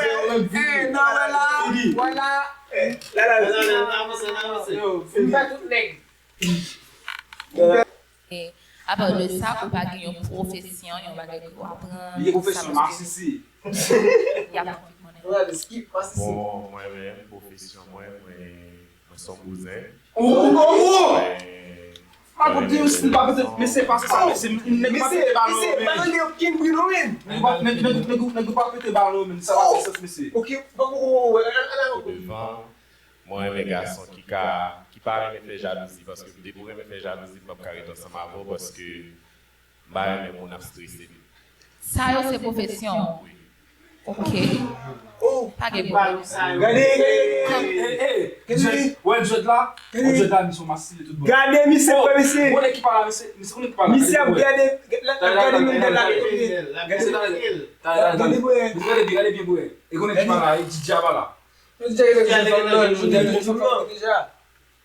Zero, nan vini. Vini. Vini. Yo, vini. M fè tout nèg. E, apa de sa, ou pa gen yon pwofesyon, yon bagay ke w aprann? Li gen pwofesyon masisi. Y ap anvi konnen. Bon, mwen menm, pwofesyon mwen, mwen, mwen se yon bouzen. Oh, oh, oh! Mwen, pa konn di w si l pa pete, mesye, pa se sa, mesye, nèg pa pete balon, men. Mesye, pa tande okenn bri non, men. Nèg pa, nèg, nèg, nèg, nèg pa pete balon, men. Sa pa fè sans, mesye. Ok, bon, bon, bon, bon, bon, bon, bon. Devan, mwen renmen gason ki ka, ki pa renmen fè jalouzi, paske depi w renmen fè jalouzi, m p ap ka ret ansanm avè w, paske m pa renmen moun ap strese m. Sa yo se pwofesyon w? Wi. Ok. Oh, pa gen pwoblèm. Gade, gade, gade, gade, gade, wè Djèd la? Wè Djèd la, misye masisi tout bon. Gade misye, wè misye. Bon, nèg ki pa la, misye, misye konnen ki pa la. Misye ap gade, gade moun gade la. Gade, gade, gade, gade byen, gade byen. E konnen ki pa la, e Didya pa la. Yo deja gen fanm deja.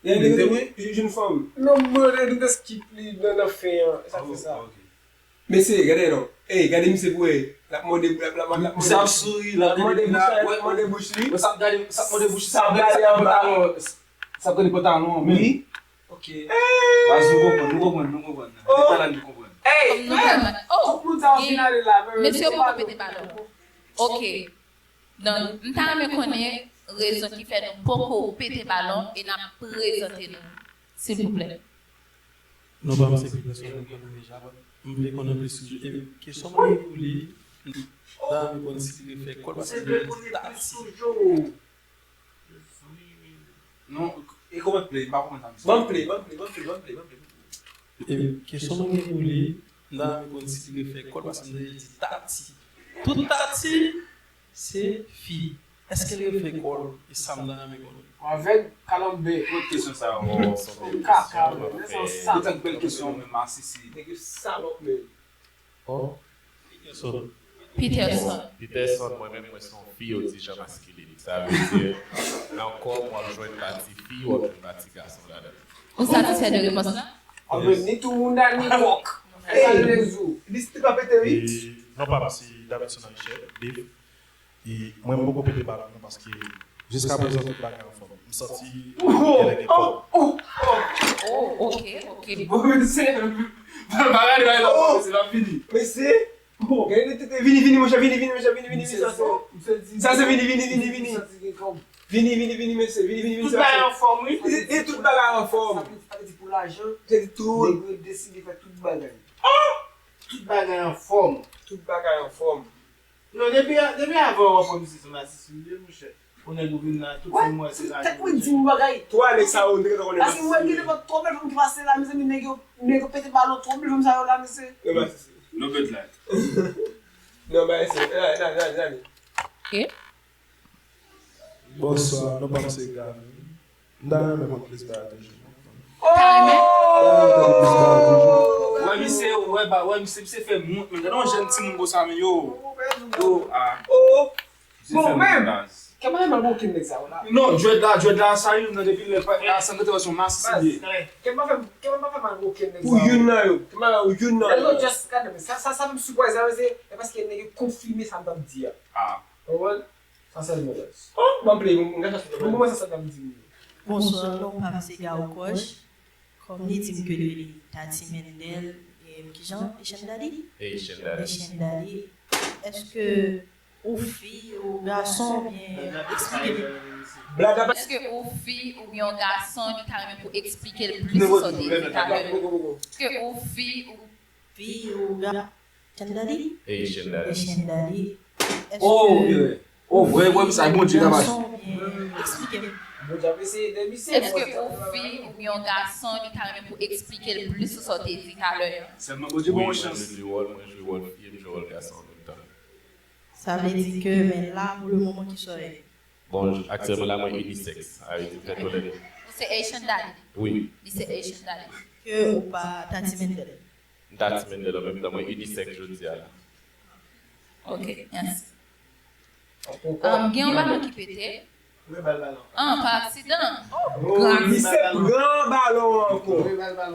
Li te wi, li jwenn fanm. Non, mwen, li te skip li nan, nan fen an. Sa fè sa. Mesye, gade non. Ey, gade misye pou wè. L ap mòde, l ap, l ap, l ap mòde. Misye ap souri, l ap mòde bouch li, l ap mòde bouch li. Sa ap gade, sa ap mòde bouch li, sa ap gade pantalon. Sa ap gade pantalon, men. Wi. Ok. Baz, nou konprann, nou konprann, nou konprann. Depi talè nou konprann. Ey, frè m, tout moun sa yo fin ale la, men mesye yo poko pete balon. Ok. Donk, m ta renmen konnen rezon ki fè nou poko pete balon e n ap prezante nou, silvouplè. Non, pa m se ki pèsonèl, m konnen deja, but m vle konnen plis sou, e kesyon mwen gen pou li, m ta renmen konn si li refè kò l, paske li di tati. Non, e kòman play? M pa konprann sa, mesye. Ban m play, ban m play, ban m play, ban m play, ban m play. E kesyon mwen gen pou li, m ta renmen konn si li refè kò l, paske m tande l di tati. Tout tati se fi. Èske l refè kò l? E sa m ta renmen konnen. Avèg kalanbè. Kot kesyon sa yo? Kaka, men se yon salòp. Petan bèl kesyon, men masisi. Nèg yo salòp, men. Oh. Peterson. Peterson, mwen menm, mwen se yon fi, yo di jan maskilen. Sa vle di, nan kò m, w ap jwenn pati fi, w ap jwenn pati gason ladan. Ou satisfè de repons la? Anben, ni tou moun la, ni kòk. Ey, li te pa pete, wi. E, non, pa m, se Davidson Richard, Dave. E mwen, m poko pete balon, non, paske jiska prezan, tout bagay anfòm. M santi gen nèg gen kòb. Oh, ok, ok. Bon, mesye, pa gade bagay la, mesye, l ap fini. Mesye, bon, gade tete, vini, vini, monchè, vini, vini, monchè, vini, vini, vini, sa se, sa se vini, vini, vini, vini. Vini, vini, vini, mesye, vini, vini, vini, tout bagay anfòm, wi. E, e tout bagay anfòm. Sa vle di pou lajan, se di tout. Nèg yo deside fè tout bagay. Tout bagay anfòm. Tout bagay anfòm. Non, depi, depi avan w ap wè misye se masisi li ye, monchè. Pou nèg ou vin la, tout moun wè se la. Tèt mwen di m bagay. Twa nèg sa yo, m te gentan konnen masisi li ye. Paske mwen gen nenpòt twò bèl fanm ki pase la, mezanmi, nèg yo, nèg yo pete balon twò bèl fanm sa yo la, mesye. Non, masisi. No bad life. Non, ba ese. Gade, gade, gade, gade. Ok. Bonswa, non pa m se Gavin. M ta renmen konn plis bagay toujou. Wè misye, wè ba, wè misye, misye fè m wont, men gade yon jèn timoun konsa, men yo. Yo, ah. Misye fè m wont, baz. Kè m pa fè mal pou okenn nèg sa yo la. Non, dread la, dread la, sa youn nan depi lè pa, a, sa m te wè se yon masisi li ye. Kè m pa fè, kè m pa fè mal pou okenn nèg sa yo. Pou youn nan yo, kè m pa fè youn nan yo. Lè yo just gade, men sa, sa, sa m sipwaze, se, se paske nèg yo konfime sa m t ap di a. Ah. Konprann? Sa sèlman, guys. Oh, ban m play, mwen, mwen, mwen, sa, sa, sa, sa m di. Bonswa, non pa m se Gao Koch. Kòm li di m ke li rele Tati Mendel, e, kijan? Asian Daddy? Asian Daddy. Asian Daddy. Èske ou fi, ou gason, oubyen eksplike m. Èske ou fi oubyen yon gason ki ta renmen pou eksplike l plis sou sa w te di talè? Èske ou fi, ou fi, ou ga-, Asian Daddy? Asian Daddy. Asian Daddy. Oh, yeah. Oh, wè, wè, sa, Bondye ka pase. Eksplike m. Èske yon fi oubyen yon gason li ta renmen pou eksplike l plis sou sa w te di talè a? Sèlman Bondye ba w yon chans. Mwen jwe wòl, mwen jwe wòl fi e m jwe wòl gason an menm tan. Sa vle di ke, men la, pou le moman, kisa w ye? Bon, aktyèlman la, mwen inisèks. Sa vle di m fè tolere. Ou se Haitian Daddy? Wi. Li se Haitian Daddy. Ke ou pa Tati Mendel? M Tati Mendel an menm tan, mwen inisèks jodi a la. Ok, mèsi. Um, gen yon balon ki pete. Mwen bal balon. Ah, pa aksidan. Misye pran balon an ankò.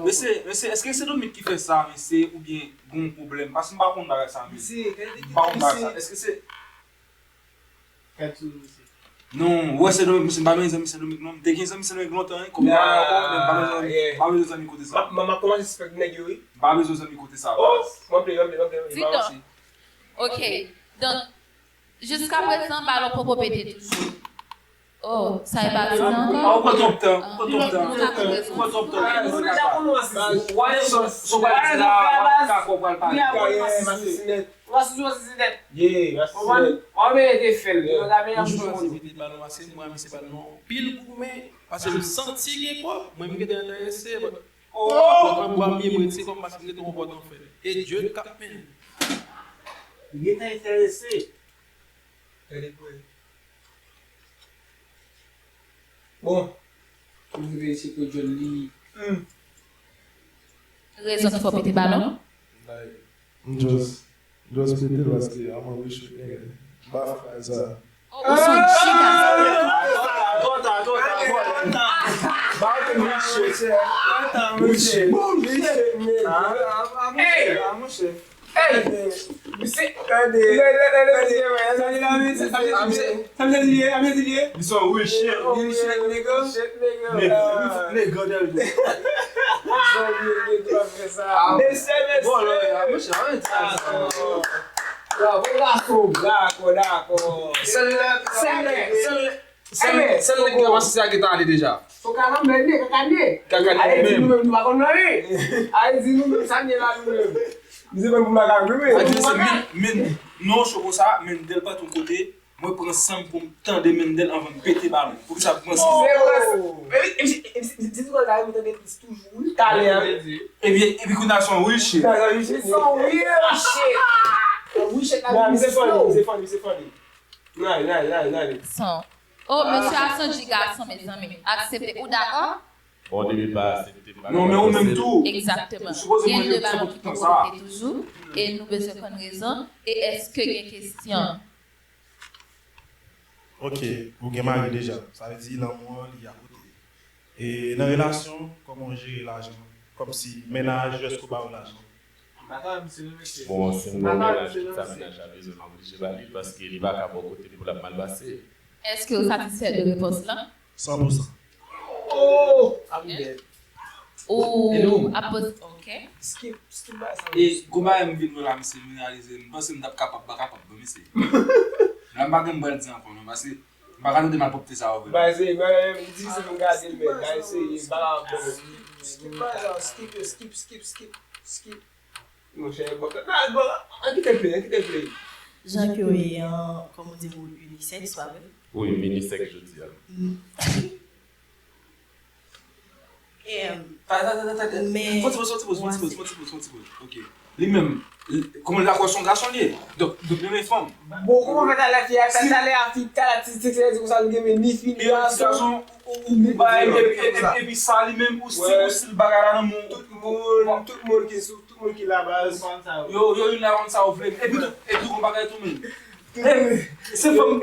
Mesye, mesye, èske se Dominique ki fè sa, mesye, oubyen gon pwoblèm? Paske m pa konn bagay sa, mesye. M pa konn bagay sa. Èske se. Non, wè se Dominique, mesye, m pa bezwen zanmi se Dominique, non. M te gen zanmi se Dominique lontan, wi. Kòm m pa ankò, men m pa bezwen zanmi kote sa. M ap kòmanse sispèk nèg yo, wi. M pa bezwen zanmi kote sa, baz. M ap play, m ap play, m ap play. Ok, donk, Jiska prezan, balon poko pete toujou. Oh, sa e pa rezon ankò? Ou pran twòp tan, ou pran twòp tan. Ou pran twòp tan. Ou deja konnen w asiste. Ou ale sou sa w pral di la, w ap ka kò w pral pale. Ou asiste nèt. Ou asiste nèt. Ye, ou asiste nèt. W ap mete fè l. Yo ta mete fè l. Mwen, misye pa nan anpil goumen, paske m santi gen kòb, mwen m gentan enterese. Mwen pran bwa m ye, mwen retire kò m paske m gentan wè pòt an fè. E Dye k ap mennen. Li gentan enterese. Gade pou wè. Bon, pou m rive isit pou djòl li. Rezon ki fè w pete balon? M just, m just pete l paske I'm a rich nigga. M pa fè bagay sa. Ou se yon chiga. Twò ta, twò ta, twò ta. Ba w te mouche. Mouche. Mouche. Mouche. Mouche. Hey! Misye. Gade. Sa m te di ye, sa m te di ye. Li se yon real shit. Real shit, nigga. Nigga. Nigga, del do. Mesye, mesye. Bon, lè, mouche, arete sa. Bravo, bravo, dakò, dakò. Sèl, sèl, sèl. Sèl, sèl nèg ki ap asiste a gentan ale deja. Son kalanbè ne, kaka ne. Kaka ne menm. Ayiti nou menm nou pa konn anyen. Ayiti nou menm sa n ye la nou menm. Misye pran pou makak wi men. Ayiti se men, men, non cho konsa, Mendel pa t yon kote, mwen pran san m pou m tande Mendel anvan m pete balon. Poukisa pou mwen se. Se vre. Epi, epi, epi, se tou la, mwen tande plis toujou wi. Talè a wi. Epi, epi kounye a se yon real shit. Se yon real shit. Real shit la. Misye funny, misye funny, misye funny. Nale, nale, nale, nale. Son. Oh, mesye a santi gason, mezanmi. Aksepte. Ou dakò? Bon, depi l pa aksepte, m pa Non, men ou menm tou. Egzakteman. Ou sipoze Gen manje de balon tout ki tan poko sa. Pete toujou, e nou bezwen konn rezon. E èske gen kesyon? Ok, ou gen mari deja. Sa vle di lanmou an li akote. E nan relasyon, kòman w jere lajan? Kòmsi mennaj, èske w ba yo lajan? Bon, si m gen yon mennaj, tout sa mennaj la bezwen, m oblije ba li l, paske li pa ka bò kote m pou l ap mal pase. Èske ou satisfè de repons lan? San pou san. Oh! I'm dead. Ou ap poze, ok. Skip, skip ba sa. E gon bagay m vin wè la, misye, m reyalize, m panse m t ap kapab, pa kapab, non, mesye. La m pa gen m pral di ankò, non, paske m pa ka tande malpwòpte sa yo vre. Bay se, bay, m di se pou m gade l, men, bay se, bagay ap bon. Skip ba sa, skip, skip, skip, skip, skip. Monchè, bon, bon, an kite l play, an kite l play. Jan ke w ye an, kòm w di, ou unisèks, pa vre? Wi, m inisèks jodi a. Em, Ta, ta, ta, ta, ta. Men- Fon ti poz, fon ti poz, fon ti poz, fon ti poz, fon ti poz. Ok. Li menm, li- kòman l ta kwè se yon gason li ye? Donk, donk li renmen fanm. Bon, kòman fè talè fi a, talè a fi, talè ti, ti, ti, ti, konsa l gen men ni fi, ni E yon ti gason. Gason, ou, ou, ou bay, epi, epi, epi sa li menm, ou si, ou si l bagay la nan moun. Tout moun, tout moun ki sou, tout moun ki la baz. Yo, yo, youn la konn sa ou vle. Epi tou, epi tou, gon bagay tou menm. Se fanm.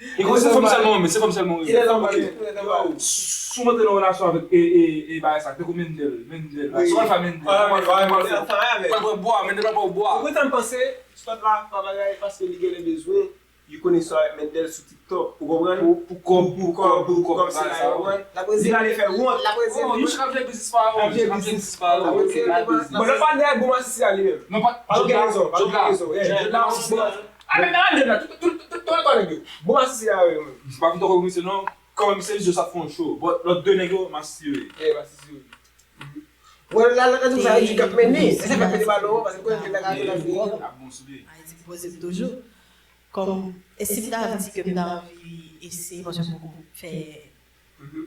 E kon se fanm sèlman, men se fanm sèlman. Ki lè zòm pale, ki lè zòm pale. Sou mwen te nan relasyon avèk e, e, e bagay sa, te kou Mendel, Mendel. Sou al fè Mendel. Mwen pran bwa, Mendel pa pran bwa. Ou kontan panse, sòt la, pa bagay, paske li genlè bezwen, li konnen sa Mendel sou TikTok. Ou konprann? Pou, pou kòb, pou kòb, pou kòb, se la yo pran. Li pale fè wont. Oh, you should have biznis pa yo. Biznis pa yo. Bon, lè pa dèyè bon masisi a li menm. Non, pa, pa gen rezon, pa gen rezon. Jòd la, masisi a. A men nan jòd la, tout, tout, tout, tout, tout nèg yo. Bon masisi a yo menm. M pa fin dakò misye non. Kanmenm se misye sa fè yon show. But lòt de nèg yo, masisi yo ye. Yeah, masisi yo ye. Wè la, la, la, sa yo di k ap mennen. E sa fè pete balon, paske konnen la ka jwe la fini. Ap bon sou li. Ayiti poze m toujou. Kòm, e si m ta di ke m ta anvi eseye, paske m poko fè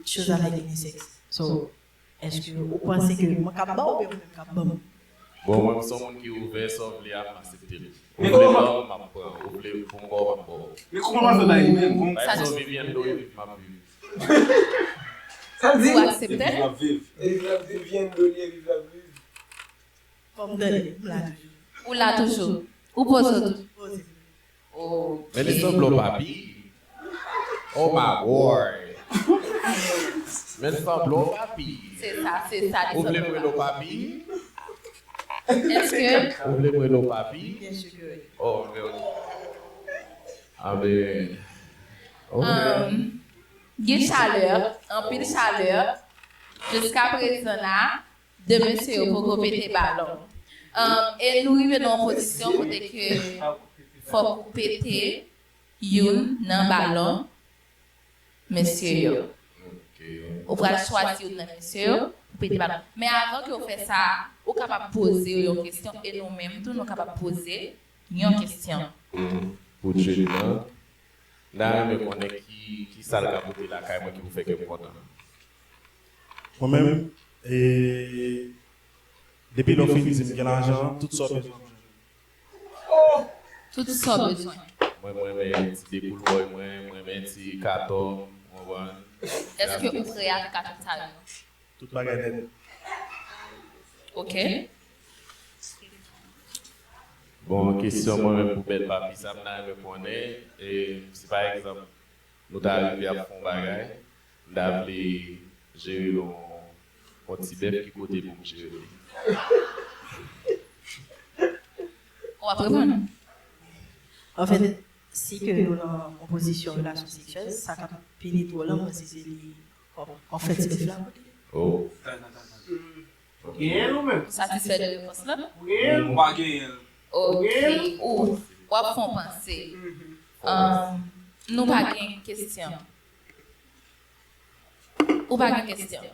choz avèk inisèks. So, èske ou panse ke mwen k ap ba w oubyen mwen menm k ap ban m? Bon, mwen, m se yon moun ki ouvè, sa w vle a, m aksepte l. Ou vle ban m, m ap pran. Ou vle pou m ba w, m ap ba w. Men kòman w ap fè bay li menm? Pa egzanp, Vivienne dwe viv, m ap viv. Sa l di? Ou aksepte? Viv, l ap viv. E viv, l ap viv, Vivienne dwe viv, l ap viv. Fò m tande, m la toujou. Ou la toujou. Ou poze w toujou. Poze. Ok. Men li sanble yon papi. Oh my boy. Men li sanble yon papi. Se sa, se sa, li sanble yon papi. Ou vle m rele w papi? Èske ou vle m rele w papi? Byen si ke wi. Oh, men. Ah, ben. Ok. Um, gen chalè, anpil chalè. Jiska prezan la, de mesye yo poko pete balon. Um, e nou rive nan yon pozisyon kote ke fòk ou pete youn nan balon mesye yo. Ok. Ou pral chwazi youn nan mesye yo pou pete balon. Men avan ke w fè sa, ou kapab poze yo yon kesyon e nou menm tou nou kapab poze yon kesyon. Pou Jude lan, m ta renmen konnen ki, ki sa l ka pote lakay mwen ki pou fè kè m kontan. Mwen menm, e, depi lè w fin di m gen lajan, tout sa w bezwen. Tout sa w bezwen. Mwen, mwen renmen ti dekoulway mwen, mwen renmen ti katòm, w konprann? Èske ou prè avèk atant sa yo? Tout bagay nèt. Ok. Bon, kesyon mwen menm pou bèl papi sa, m ta renmen konnen, e, si pa egzanp, nou ta rive ap fè yon bagay, m ta vle jere yon, yon ti bèf, ki kote pou m jere l? W ap reponn. Anfèt, si ke nou nan yon pozisyon relasyon seksyèl, sa k ap penetre w lan, mwen se, se li, w ap fè ti bèf la kote. Oh. Genyen l ou menm? Ou satisfè de repons lan? Ou genyen l? Ou pa genyen l? Ok, ou, w ap fè yon panse. Um, nou pa gen kesyon. Ou pa gen kesyon.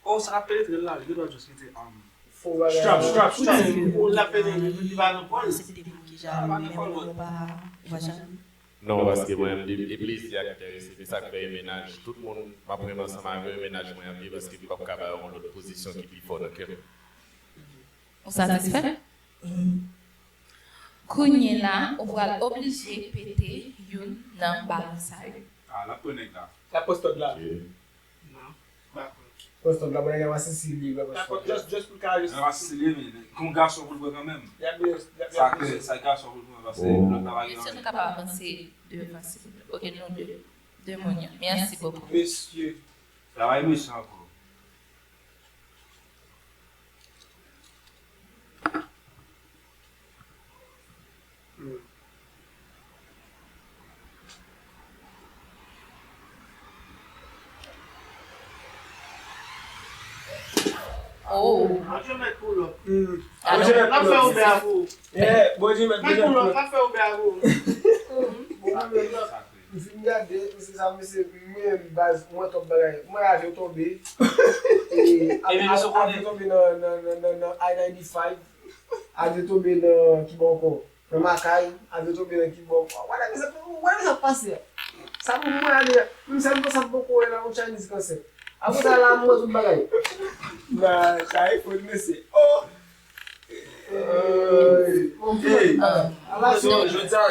Oh, sa k ap penetre l la, li gendwa just mete, um, strap, strap, strap. Ou l ap penetre, li pa nan kò l. Aksepte pou ki jan, men mwen, ou pa, ou pa jan. Non, paske mwen, e plezi a k enterese m, e sa k fè e mennaj tout moun m ap renmen ansanm avè yo, e mennaj mwen ap ye, paske m p ap ka ba yo yon lòt pozisyon ki pi fò nan kè m. Ou satisfè? Kounye la, ou pral oblije pete youn nan balon sa yo. Ah, l ap pran nèg la. L ap pran stòd la. Ok. Non, m pa kwè. Pran stòd la, mwen gen masisi li, mwen pa kwè. Just, just pou l ka resi. Masisi li, men, men, kon gason pou l pran kanmenm. Sa ke, sa gason pou l pran, paske lòt la pa gen anyen. Mesye, nou kapab avanse devan, silvouplè. Ok, nou de. De moun yo. Mèsi bokou. Mesye. Travay mesye ankò. Oh. Bondye mèt pou lòt. Bondye mèt pou lòt. Bondye mèt pou lòt. Mèt pou lòt, pa fè Uber avè w. Mwen menm, m fin gade, m se sa, mesye, mwen menm baz, mwen twòp bagay. Mwen avyon tonbe. E, avyon tonbe nan, nan, nan, nan, nan I ninety-five. Avyon tonbe nan kibò ankò. Nan Makay, avyon tonbe nan kibò ankò. Wè, mesye, wè, sa pase a. Sa pou mwen ale, menm sa m panse m poko wè la, yon Chinese cancer. Apre sa, la, mwen tout bagay. Nan, sa e fò, mesye. Oh! Jodi a,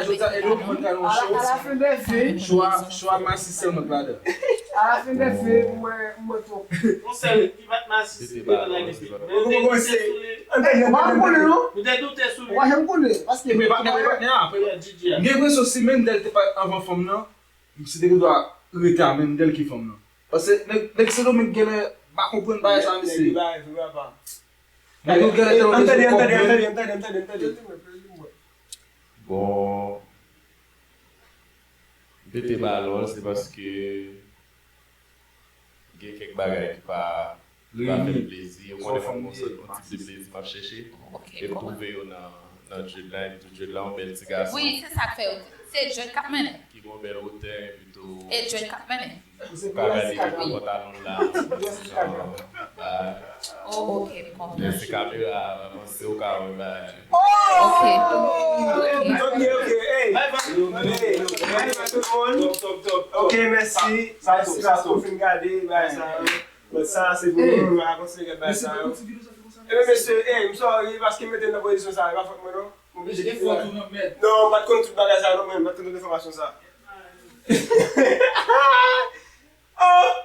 jodi a, e nou konn gade yon show. Chwa, chwa masi sèlman k ladan. A la fen dè fen, mwen, mwen twòp. Yon sèl ki bat masi sou teren nan ekip. Mwen te doute sou li. Mwen pa konnen non. Mwen te doute sou li. Mwen pa janm konnen, paske mwen pa konnen. Mwen gen enpresyon si Mendel te pa anvan fanm nan, si te gen dwa rete a Mendel ki fanm nan. Paske nèg, nèg Sendomeng genlè pa konprann bagay sa, mesye. Nèg yo genlè tèlman bezwen kòb, men. Bon, m pete balon, se paske gen kèk bagay ki pa, ki pa fè m plezi. Ou konnen mwen gon sòt, yon tip de plezi m ap chèche. E m twouve yo nan, nan Jude la, e m di Jude la yon bèl ti gason. Wi, se sa k fè yo di. Se Jude k ap mennen. Ki gon bèl wotè, epi tou. E Jude k ap mennen. Ou ka gade li nan pantalon l la. Oh, ok, m konprann. Lè se kamera a avanse, ou ka wè bagay. Ok. Ok, ok. Bye bye. Bye bye tout moun. Top, top, top, top. Ok, mèsi. Sa, sa, mèsi sa, paske w fin gade bagay sa yo. Bon, sa se pou nou, nou pa konsidere bagay sa yo. Ebyen, mesye, ey, m sorry paske m mete m nan pozisyon sa, e pa fòt mwen non. M oblije kite la. Non, m pa t konn tout bagay sa non, men m pa t konn tout enfòmasyon sa. Oh!